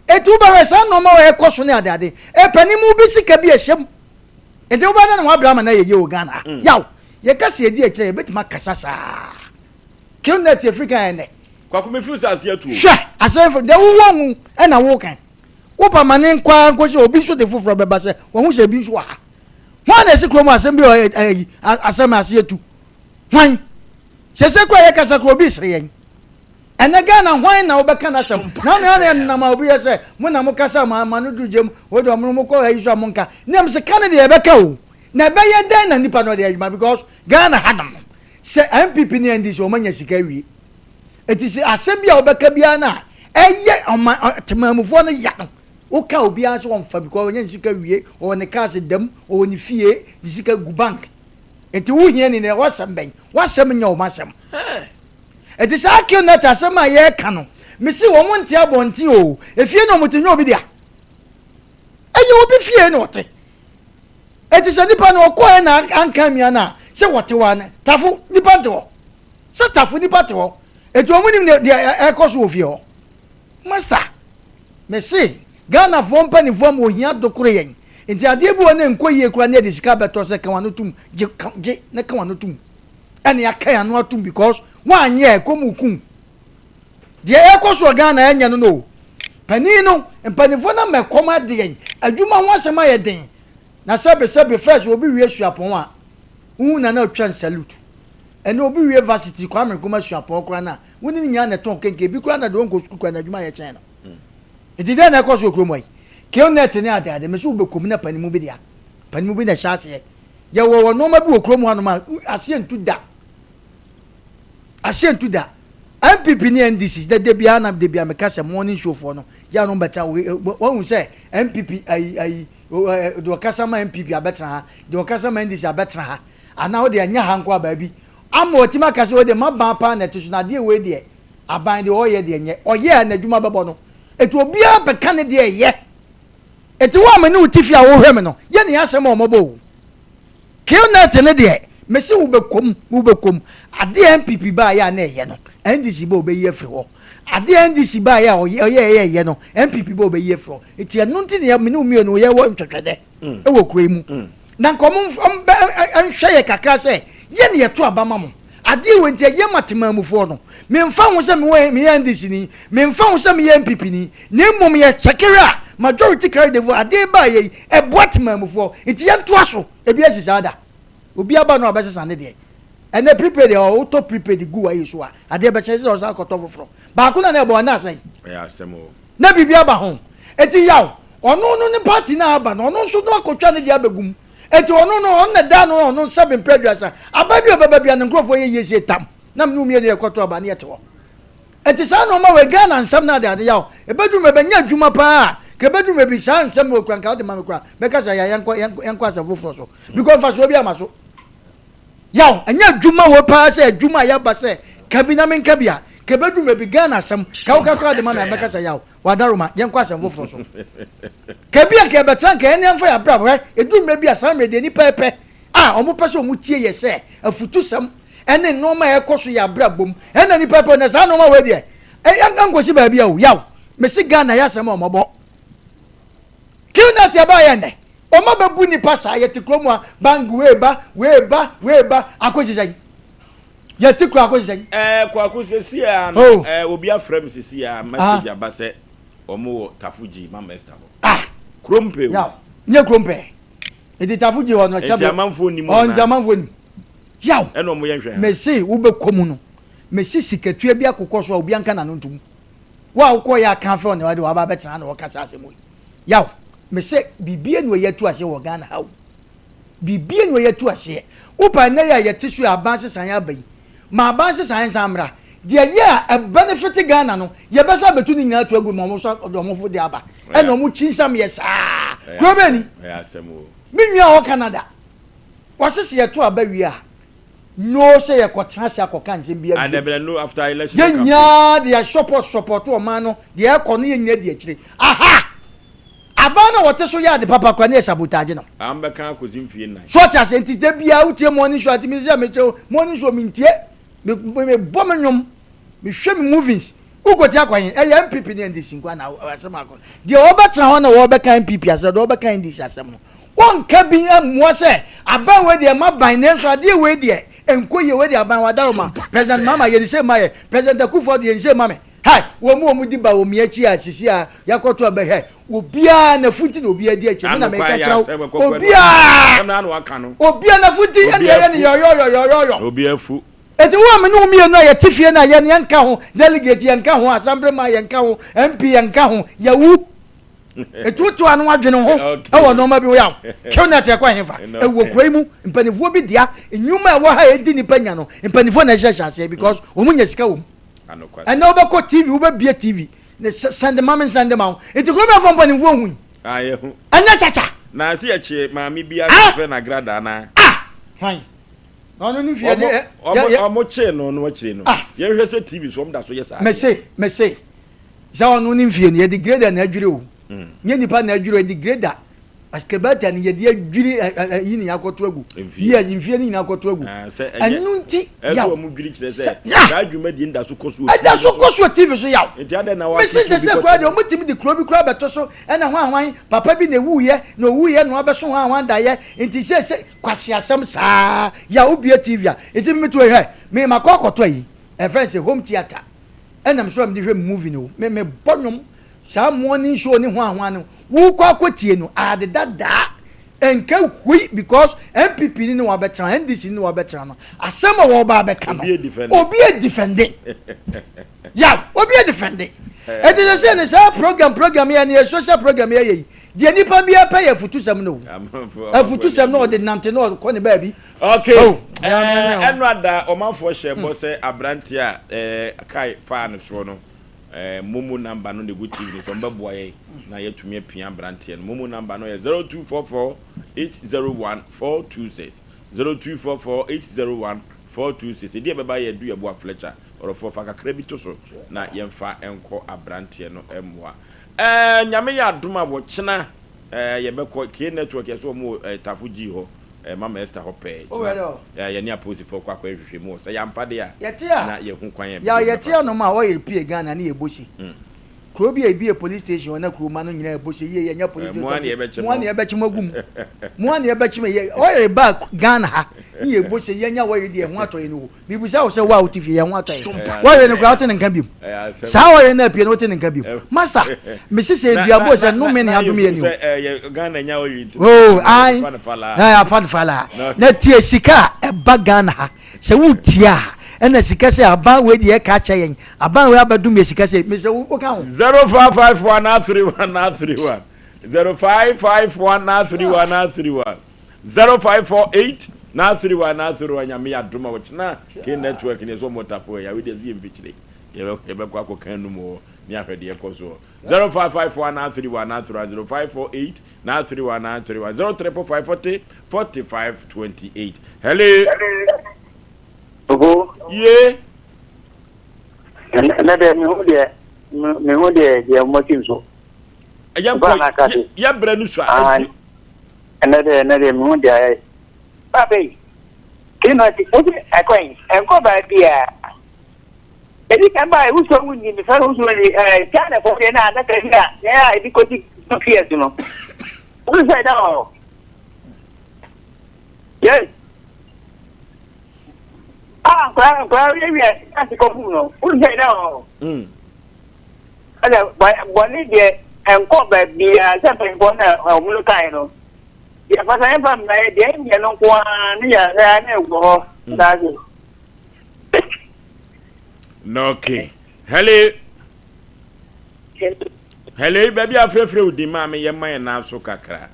Enti wobɛhwɛ saa nnoɔma wei ɛkɔ so ne adeade. Ɛpɛ mu bi sika bi ɛhyɛ mu. Enti wobɛyɛ dɛn na w'abrɛ ama no ayɛ yie wɔ Ghana ha? Yaw, yɛka sɛ yɛdi akyire a yɛbɛtumi akasa saa. Killnet ɛfiri kan ɛnnɛ. Kwaku me feel sɛ aseɛ atu o. Hwɛ, asɛm fo, deɛ wowɔ ho ɛna woka. Wopa ma ne nkɔ ara nkɔsi obi nso de foforɔ bɛba sɛ wahu sɛ ebi nso wɔ ha. Hwan na ɛsi kurom asɛm bi wɔ ɛyi asɛm aseɛ tu? Hwan? Sese kora yɛkasa kora obi resere yɛn. Ɛnɛ Ghana hwan na wobɛka n'asɛm? Na nea na ɛnam a obi yɛ sɛ mo na mo kasa ma ma no duru gyam, wo deɛ ɔmo mo kɔ ayi so a mo nka. Nea mo sɛ ka no deɛ yɛbɛka o. Na ɛbɛyɛ dɛn na nipa no ɔde adwuma because Ghana ha nom no sɛ NPP ne NDC wɔn anya sika awie. Eti sɛ asɛm bi a wobɛka biara no a ɛyɛ ɔman temanmufoɔ no ya no woka obiara sɛ ɔmfa because ɔnya ne sika wie, ɔwɔ ne cars dam, ɔwɔ ne fie, ne sika gu bank. Eti wo hia ni na w'asɛm bɛn? W'asɛm nyɛ wɔn asɛm. Eti saa Kilnet asɛm a yɛreka no, mese wɔn nte abɔnten o, efie na wɔte nyɛ obi dea. Ɛyɛ obi fie na ɔte. Eti sɛ nipa no ɔkɔɛ na anka amia no a, sɛ wɔte hɔ a, tafo nipa nte hɔ. Sɛ tafo nipa te hɔ. Eti wɔn nim deɛ ɛkɔ so wɔ fie hɔ. Master, mese Ghanafoɔ mpanimfoɔ ama ohia dokoro yɛn. Nti adeɛ bi wɔ na ɛnkɔ yie koraa na yɛde sika bɛtɔ sɛ ka w'ano tom, gye, gye na ka w'ano tom. Ɛna yɛaka yɛn ano atom because woanyɛ a ɛkɔm reku wo. Deɛ ɛrekɔ so wɔ Ghana ɛnyɛ no no o. Panin no, mpanimfoɔ no ama ɛkɔm ade yɛn. Adwuma ho asɛm ayɛ den. Na sɛbe sɛbe first obi wie suapɔn a, wohu na na ɔtwa nsalute. Ɛnɛ obi wie varsity Kwame Nkrumah suapɔn koraa no a, wo ne no nyinaa na ɛtɔn kenke. Ebi koraa na deɛ ɔnkɔ sukuu koraa n'adwuma yɛ kyɛn no. Nti dɛn na ɛkɔ so wɔ kurom ha yi? Killnet ne ade ade, me so wobɛkɔ mu na panimu bi dea. Panimu bi na ɛhyɛ aseɛ. Yɛwɔ wɔ nneɛma bi wɔ kurom hanom a aseɛ ntu da. Aseɛ ntu da. NPP ne NDC da da biara na da biara meka sɛ morning show foɔ no yɛ ano bɛtena wɔn sɛ NPP ayi ayi deɛ ɔkasa ma NPP abɛtena ha deɛ ɔkasa ma NDC abɛtena ha anaa wode ɛnyɛ ha nko a baabi ama ɔtumi aka sɛ wode ma ban paa na ɛte so na adeɛ wei deɛ aban deɛ ɔyɛ deɛ nyɛ ɔyɛ a n'adwuma bɛbɔ no eti obiara bɛka ne deɛ ɛyɛ Enti wo a me ne wo te fie a wohwɛ me no, yɛ nea asɛm a wɔbɔ o. Killnet no deɛ, mese wobɛkɔ mu, wobɛkɔ mu. Adeɛ a NPP baeɛ a na ɛyɛ no, NDC ba ɔbɛyi afiri hɔ. Adeɛ a NDC baeɛ a ɔyɛ ɔyɛeɛ ɛyɛ no, NPP ba ɔbɛyi afiri hɔ. Enti ɛno nti na me ne wo mmienu yɛwɔ ntwɛtwɛdɛ wɔ kuro yi mu. Na nka wɔn nhwɛ yɛ kakra sɛ yɛ na yɛto aba ma mo. Adeɛ wei nti ɛyɛ ma temanmufoɔ no. Memfa ho sɛ mewɔ meyɛ NDC ni, memfa ho sɛ meyɛ NPP ni, na mmom yɛ kyɛkere a majority carry the vote. Adeɛ baayɛ yi ɛboa temanmufoɔ nti yɛntoa so. Ebi asi saa da. Obi aba no a ɔbɛsesa ne deɛ. Ɛnɛ prepaid ɛ wotɔ prepaid gu w'ayi so a adeɛ bɛkyɛ sɛ ɔsan kɔtɔ foforɔ. Baako na na ɛbɔ ɛna asɛe. Ɛyɛ asɛm o. Na biribi aba ho. Eti yaw ɔno no ne party no a aba no ɔno nso no akɔtwa ne deɛ abɛgu mu. Enti ɔno no, ɔno na ɛda ano, ɔno sɛbe mprɛ aduasa. Aba bi a ɔbɛba bia ne nkurɔfoɔ yɛ yie sie tam. Na mene wo mmienu yɛkɔto aba ne yɛte hɔ. Enti saa nnoɔma wei, Ghana nsɛm no ade ade yaw. Ɛbɛduru mmerɛ bɛnya adwuma paa a, Ka ɛbɛduru baabi saa nsɛm wɔ kura nka wode ma me kura mɛka sɛ ya yɛnkɔ yɛnkɔ asɛm foforɔ so because mfasoɔ bi ama so. Yaw, ɛnyɛ adwuma wɔ paa sɛ adwuma a yɛaba sɛ ka bi na menka bi a, ka ɛbɛduru baabi Ghana asɛm ka woka koraa de ma me a mɛka sɛ yaw, wadaroma, yɛnkɔ asɛm foforɔ so. Ka bi a nka yɛbɛtra nka yɛne yɛmfa yɛn abrabɔ hwɛ, ɛduru mmerɛ bi a saa mmerɛ deɛ nnipa ɛpɛ a wɔpɛ sɛ wɔtie yɛ sɛ afutusɛm ɛne nnoɔma a ɛkɔ so yɛ abrabɔ mu ɛna nnipa pɛ na saa nnoɔma wei deɛ ɛnkɔsi baabi a o yaw, mese Ghana yɛ asɛm a wɔmmɔbɔ. Qnet ɛbaeɛ nnɛ ɔma bɛbu nipa saa yɛte kuro mu a bank wei ba wei ba wei ba akɔsi sɛn yɛte kuro akɔsi sɛn. Ɛɛ kwaku sɛsi a no oh. ɛɛ obi afrɛ mi sɛsi a message ah. aba sɛ wɔn wɔ Tafuji Mama Esther hɔ. Ah kurom pɛ o. Yaw nye kurom pɛ eti Tafuji hɔ no ɛkyɛ bɛ. Eti amanfoɔ nim wɔn na. Ɔn amanfoɔ nim yaw. Ɛna wɔn yɛ nhwɛ ha. Mese wobɛkɔ mu no mese sikatua bi akokɔ so a obi anka n'ano ntom. Wo a wokɔɔ yɛ aka afɛ ɔne wade waba abɛtena ha na wɔka saa asɛm wei. Yaw, mese biribi ani wɔ yɛatu aseɛ wɔ Ghana ha o. Biribi ani wɔ yɛatu aseɛ. Wopa nnɛ yi a yɛte so yi aban nsesaeɛ aba yi, ma aban nsesaeɛ nsan mmra. Deɛ ɛyɛ a ɛbɛnefete Ghana no, yɛbɛsan abɛtu ne nyinaa ato agu ma wɔn nso de wɔn fo de aba. Ɛna wɔn kyinsam yɛ saa. Kuro bɛn ni? Me nua a ɔwɔ Canada, wɔse sɛ yɛto aba wie a, No sɛ yɛkɔtena ase akɔka nsɛm biara bio. Yɛn nyinaa de yɛ support support ɔman no deɛ ɛkɔ no yɛn nyinaa di akyire. Aha! Aban no a wɔte so yɛ ade papa koraa ne yɛ sabotage no. So ɔte ase nti da biara wotie morning show ati mi sɛ mekyɛ morning show mentie me mebɔ me nnwom mehwɛ me movies wokɔtie akɔ he ɛyɛ NPP ne NDC nkoa na asɛm akɔ deɛ wɔbɛtena hɔ na wɔbɛka NPP asɛm deɛ wɔbɛka NDC asɛm no Wonka bi mmua sɛ aban wei deɛ ma ban nanso adeɛ wei deɛ ɛnkɔ yie wei deɛ aban wadaroma President Mahama yɛ ne sei ma yɛ President Akufo Addo yɛ ne sei ma me hai wɔn mu wɔn di ba wɔ me akyi a sisi a yɛakɔto aba hɛ obiara n'afu nti na obiara di akyi me na meka kyerɛ wo obiara obiara n'afu nti ɛna ɛyɛ ne yɔyɔyɔyɔyɔ obiara fu Enti wo a me ne wo mmienu a yɛte fie no a yɛn yɛnka ho delegate yɛnka ho assemblyman yɛnka ho MP yɛnka ho yɛwu Etuotuo ano adwene ho wɔ nneɛma bi ho yaw. Qnet ɛkɔ hefa? Ɛwɔ kuro yi mu mpanimfoɔ bi dea nnwuma a ɛwɔ ha a ɛdi nipa nya no mpanimfoɔ na ɛhyehyɛ aseɛ because wɔn nya sika wɔ mu. Ɛnɛ wobɛkɔ TV wobɛbie TV ne sɛnde ma me nsɛnde ma wo nti kuro bɛfɔ mpanimfoɔ hu yi. Ɛnyɛ kyakya. Na ase yɛkye maame bi asefɛ na agrada na. Ah! Hwan? Na ɔno ne fie de ɔmo kyee no no akyire no. Yɛhwɛ sɛ TV so ɔmo da so yɛ saa. Mese mese Sɛ ɔno ne mfie no yɛde grader na adwiri o nyɛ nipa na adwiri o yɛde grader excavator no yɛde adwiri ɛyi ne akɔto agu yɛ mfie no nyinaa akɔto agu ɛno nti yaw saa dwumadie no da so kɔ so ɛda so kɔ so tv so yaw mesi sɛ sɛ kura deɛ ɔmo tumi de kuro bi kura bɛto so ɛna hwan hwan papa bi na ewuiɛ na owuiɛ na wabɛso hwan hwan daeɛ nti sɛ sɛ kwasi asɛm saa yaw obie tv a nti mi to ehwɛ mi ma kɔ akɔtɔ ayi ɛfɛn sɛ home theatre. Ɛna me so a mede hwɛ movie no me me bɔ nwom saa morning show ne hwan hwan no wokɔ akɔtie no ade dadaa nka hui because NPP ni ne wabɛtena NDC ni ne wabɛtena no asɛm a wɔba abɛka no obi edifɛnde yaw obi edifɛnde ɛti sɛ sɛ ne saa program program yɛ ne yɛ social program yɛ yɛ yi deɛ nipa bi apɛ yɛ afutusɛm no afutusɛm no ɔde nante no ɔkɔ ne baabi. Okay. Oh, ɛno ada ɔmanfoɔ hyɛ bɔ sɛ aberanteɛ a eh, kae faa no soɔ no eh, momo number no na ɛgu tv no so ɔmbɛboa yɛn na yɛatumi apia aberanteɛ no. Momo number no yɛ 0244 801 426 0244 801 426. Ɛdi ɛbɛba yɛ du yɛboa Fletcher ɔrɔfoɔ fa kakra bi to so na yɛmfa nkɔ aberanteɛ no mmoa. Eh, Nyame yɛ adom a wɔkyena eh, yɛbɛkɔ K network yɛ so wɔn wɔ eh, Tafo G hɔ. Eh, Mama Esther hɔ pɛɛ. Oh, Kyena, ɛdɔ. eh, yɛne apolisifoɔ kɔ akɔyɛ nhwehwɛmu hɔ. Sɛ ɛyɛ ampa de a, Yɛte a, na yɛhu kwan a yaw yɛbɛfa yɛte so. anom a ɔyere pie Ghana ne yɛbɔ se. Kuro bi a ebie police station hɔ na kuro ma no nyinaa ɛbɔ se yie yɛnyɛ police Eh, mo ara na station yɛbɛkye mo ara mo. na yɛbɛkye mo agu mu. Mo ara na yɛbɛkye mo yɛ ɔyere ba Ghana ha ne yɛbɔ se yɛnya ɔyere deɛ ɛho atɔ yɛn o. Mebisa wo sɛ wo a wote fie yɛn ho atɔ yɛn. Wɔyere no koraa wote ne nka biom. Saa wɔyere no apue no wote ne nka biom. Masa, mese sɛ aduabɔ sɛ nnome ne adome yɛ ni o. Oh, ai, na afa no fala. Na tie sika a ɛba Ghana ha. Sɛ wotie a, ɛna sika sɛ aban wei deɛ ɛka akyɛ yɛn. Aban wei abɛdom yɛ sika sɛ, mesɛ woka ho. 0551 31 31 0551 31 31 0548 931 931 Nyame yɛ adom a ɔkyena K network ne ɛsɛ ɔmo tafo ɛyɛ awedeɛ so yɛ mfikyire yɛbɛkɔ akɔka anum wɔ hɔ. Ne ahwɛ deɛ ɛkɔ soɔ. 0554 931 931 0548 931 931 0345 40 45 28. Hello. Ogo. Ye. Ɛnɛ deɛ mehu deɛ mehu deɛ deɛ mmɔkyi nso. Ɛyɛ nkɔ yɛ brɛ no sua. Ɛnɛ deɛ ɛnɛ deɛ mehu deɛ ayɛ. Papa yi, kí ni ɔti o ti ɛkɔ yi ɛnkɔ baabi a. Ebi kan ba ewusu owu ni mefɛ no wusu ni ɛɛ China fo deɛ na adaka bi a yɛn a ebi kɔ di PS no. Wusu sɛ ɛda hɔ. Yes. Ah, nkwadaa nkwadaa yɛ wiɛ ase kɔ fum no. Wusu sɛ ɛda hɔ. Ɛna bɔne deɛ ɛnkɔ baabiara sɛ mpanyinfoɔ na wɔn no kae no. Deɛ fasa yɛn fa mma yɛ deɛ ɛnyɛ no nko ara ne yɛ ahwɛ na ɛwɔ hɔ. Daase. Okay. Hello. Hello, baabi afrɛfrɛ wo din maa me yɛ ma yɛn nan so kakra.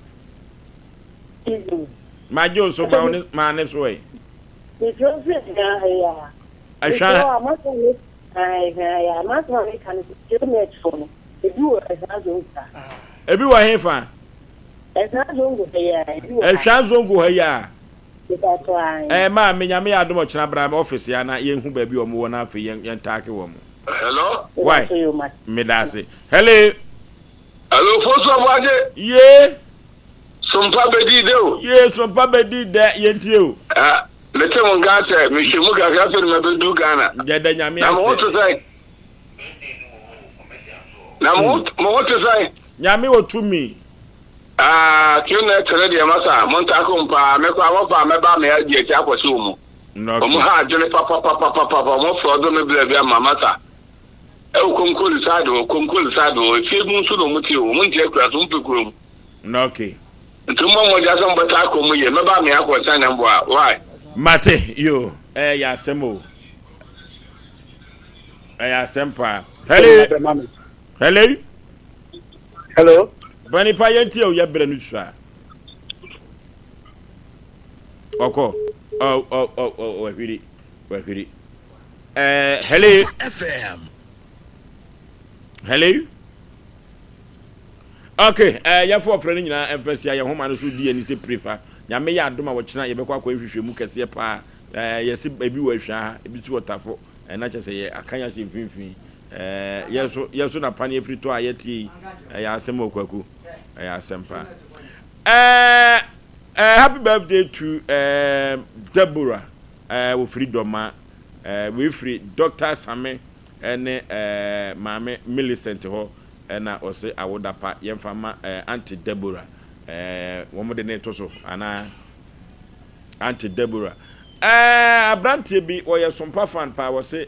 Magye wo so ma wo ne ma ne so ɛ. Ɛhwɛ. Ebi wɔ he fa? Ɛhwa zongo ha yi a. Ɛɛ maame nyame yɛ adom ɔkyena bra me office ya na yɛn hu baabi wɔn wɔ na afei yɛn yɛn taake wɔn. Hello. Why? Meda ase. Hello. Hello, Fosu Abuagye. Yee. Sompa bedi dɛ o. Yee, sompa bedi dɛ yɛn tie o. Ah, mete mo nka sɛ mehwɛ mu kakra afei na mabɛdu Ghana. Yɛda nyame ase. Na mo ho te sɛn? Na mo ho te sɛn? Nyame wɔ tumi. Aah QNet no deɛ masa montako mu paa mekɔ a wɔfa a mɛba me adi akyi akɔhye wɔ mu wɔn ha adwene papapapapapa wɔn frɔdo me blɛ bi ama masa ɛwɔ konkoli side hɔ konkoli side hɔ efie mu nso na wɔn te o wɔn nte akura so wɔn pɛ kurom Okay. Nti mo mmɔ gya sɛ mobɛta akɔ mu yie mɛba me akɔ sɛ nyɛ mboa why. Mate yo ɛyɛ asɛm o ɛyɛ asɛm paa hello hello. Hello. Banipa yɛn ti o yɛ brɛ no sua. Ɔkɔ ɔ ɔ ɔ ɔ wahwiri wahwiri. Ɛɛ hello. FM. Hello. Okay, ɛɛ yɛfo ɔfrɛ no nyinaa ɛmfa sia yɛn homa no so di ani sɛ prefa. Nyame yɛ adom a wɔkyena yɛbɛkɔ akɔ nhwehwɛ mu kɛseɛ paa. Ɛɛ yɛse ebi wɔ ahwia ha, ebi nso wɔ tafo. Ɛna kyɛ sɛ yɛ akan ahyɛ mfimfini. Ɛɛ yɛ so yɛ so na paneɛ firi tɔ a yɛteɛ yi ɛyɛ asɛm wɔ kwaku ɛyɛ asɛm paa ɛɛ ɛɛ happy birthday to ɛɛ Deborah ɛɛ wɔfiri dɔma ɛɛ wei firi Doctor Same ɛne ɛɛ maame Millicent hɔ ɛna ɔse awoda pa yɛmfa ma ɛɛ auntie Deborah ɛɛ wɔn de ne to so anaa auntie Deborah ɛɛ aberanteɛ bi wɔyɛ sompa fan paa wɔse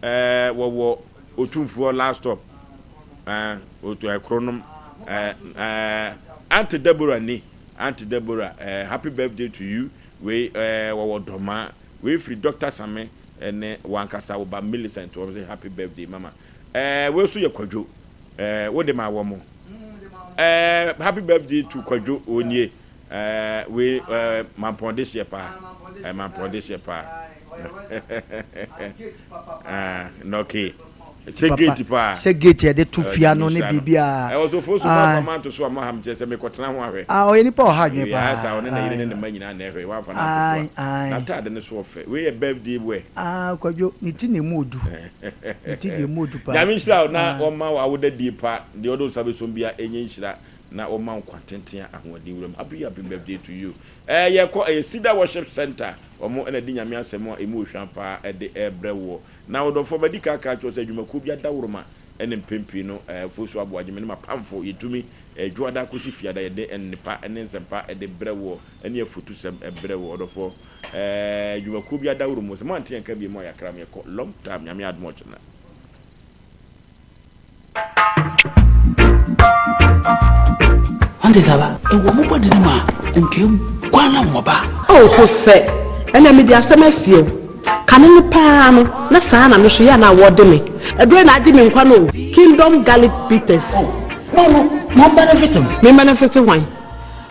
Ɛɛ wɔwɔ Otumfoɔ last stop ɛɛ otu ɛkoro nom ɛɛ ɛɛ Auntie Deborah ni Auntie Deborah ɛɛ happy birthday to you wei ɛɛ wɔwɔ Dɔmaa wei firi Doctor Same ɛne wankasa wo ba Millicent wɔn sɛ happy birthday mama ɛɛ wei nso yɛ Kwadwo ɛɛ wo de ma wɔn ɛɛ happy birthday to Kwadwo onie ɛɛ wei ɛɛ mampɔn de hyeɛ paa ɛɛ mampɔn de hyeɛ paa. Ah, okay. Sɛ gate paa. Sɛ gate yɛde to fia no ne biribiara. Ɛwɔ so fo so ba fa manto so a mo ha mekyerɛ sɛ mekɔtena ho ahwɛ. Ah, ɔyɛ nipa ɔha adwene paa. Wei asa ɔne ne yere ne ne mma nyinaa na ɛhwɛ wamfa no anto so a. N'ataade no so ɔfɛ. Wei yɛ birthday wear. Ah, Kwadwo, ne ti na emu odu. Ne ti deɛ emu odu paa. Nyame nhyira wo na ɔma wo awoda die pa. Deɛ ɔde wo nsa bɛsom bia ɛnyɛ nhyira na ɔma wo nkwa tenten a ahoɔden wura mu. Happy happy birthday to you. Ɛɛ yɛkɔ ɛyɛ Cedar Worship Center. Wɔn na ɛde Nyame asɛm a ɛmu ɔhwa paa de rebrɛ woɔ. Na ɔdɔfoɔ, madi kan aka akyerɛ wo sɛ adwumakuo bi adaworoma ne mpɛn pii no Fosu Aboagye, me ne m'apamfo, yɛtumi Dwoada kɔsi Fiada yɛde nnepa ne nsɛmpa de brɛ woɔ ne afutusɛm brɛ woɔ. Ɔdɔfoɔ, adwumakuo bi adaworoma, sɛ moante yɛn nka bio mu a yɛakra mo, yɛkɔ long time, Nyame adom ɔkyena. Wante saa ba? Ɛwɔ mo bɔde no mu a, nka eguan na wɔba. Oh, Kosɛ, ɛnna mede asɛm asie wo. Kane no paa no, na saa na me nso yɛ a na wɔde me. Ɛberɛ na agye me nkwa no o. Kingdom Garlic Bitters. Oh, no, no, ma benefit me. Me benefit hwan?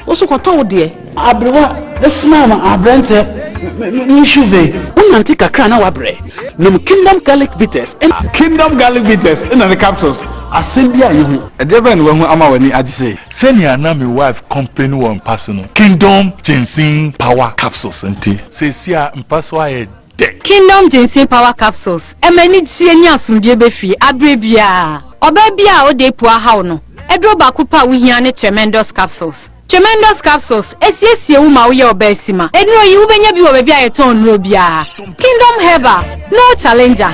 Wo so kɔtɔ wo deɛ. Aberewa, smile ma aberɛnteɛ. Me shuve. Wonante kakra na wabrɛ. Nom Kingdom Garlic Bitters. Kingdom Garlic Bitters na ne capsules. Asɛm bi a yehu. Ɛdeɛ bɛn na wahu ama w'ani agye sei? Sɛnea na me wife complain wɔ mpa so no, Kingdom Ginseng Power Capsules nti, seesei a mpa so ayɛ dɛ. Kingdom Ginseng Power Capsules ɛma anigyeɛ ne asomdwoeɛ ba fie aberɛ biara. Ɔbaa biara a ɔda apu ahaw no, aduro baako pɛ a wohia ne Tremendous Capsules. Tremendous Capsules ɛsiesie wo ma woyɛ ɔbaa sima. Nnuro yi wobɛnya bi wɔ baabi a yɛtɔn nnuro biara. Kingdom Herbal, no challenger.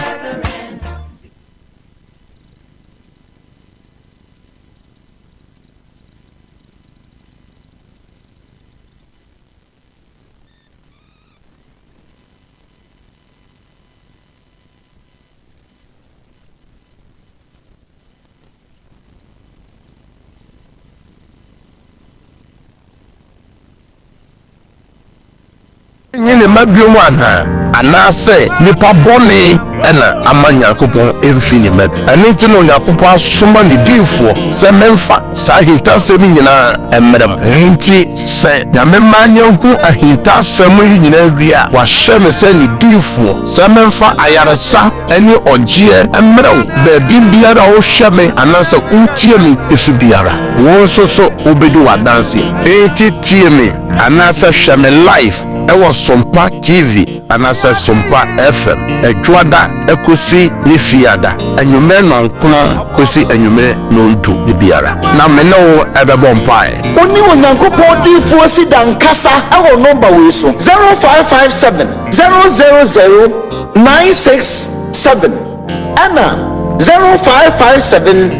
Nye ne mma bio anaa? Anaasɛ nnipa bɔne na ama Nyankopɔn mfi ne mma bi? Ɛno nti na Onyankopɔn asoma ne diyifoɔ sɛ memfa saa ahintasɛm yi nyinaa mmrɛ mo. Enti sɛ Nyame ma yɛhu ahintasɛm yi nyinaa wie a, wahyɛ me sɛ ne diyifoɔ sɛ memfa ayaresa ne ɔgyeɛ mmrɛ wo baabi biara a wohwɛ me anaasɛ wotie me fi biara. Wo nso so wobɛdi w'adanseɛ. Enti tie me anaasɛ hwɛ me live wɔ Sompa TV anaasɛ Sompa FM, Ɛdwoada kosi ne Fiada, anwummerɛ nnɔnkron kosi anwummerɛ nnɔndu biara, na me ne wo bɛbɔ mpaeɛ. Wo ne Onyankopɔn diyifoɔ Sida nkasa wɔ nɔmba wei so, 0557 000 967 ɛna 0557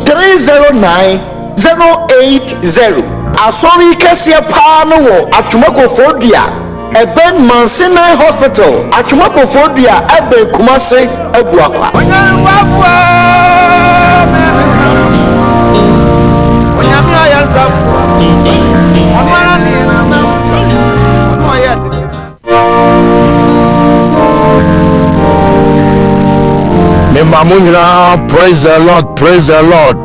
309 080. Asɔre yi kɛseɛ paa no wɔ Atwoma Kofoɔdua, ɛbɛn Mount Sinai Hospital, Atwoma Kofoɔdua ɛbɛn Kumase Abuakwa. Mema mo nyinaa praise the Lord, praise the Lord.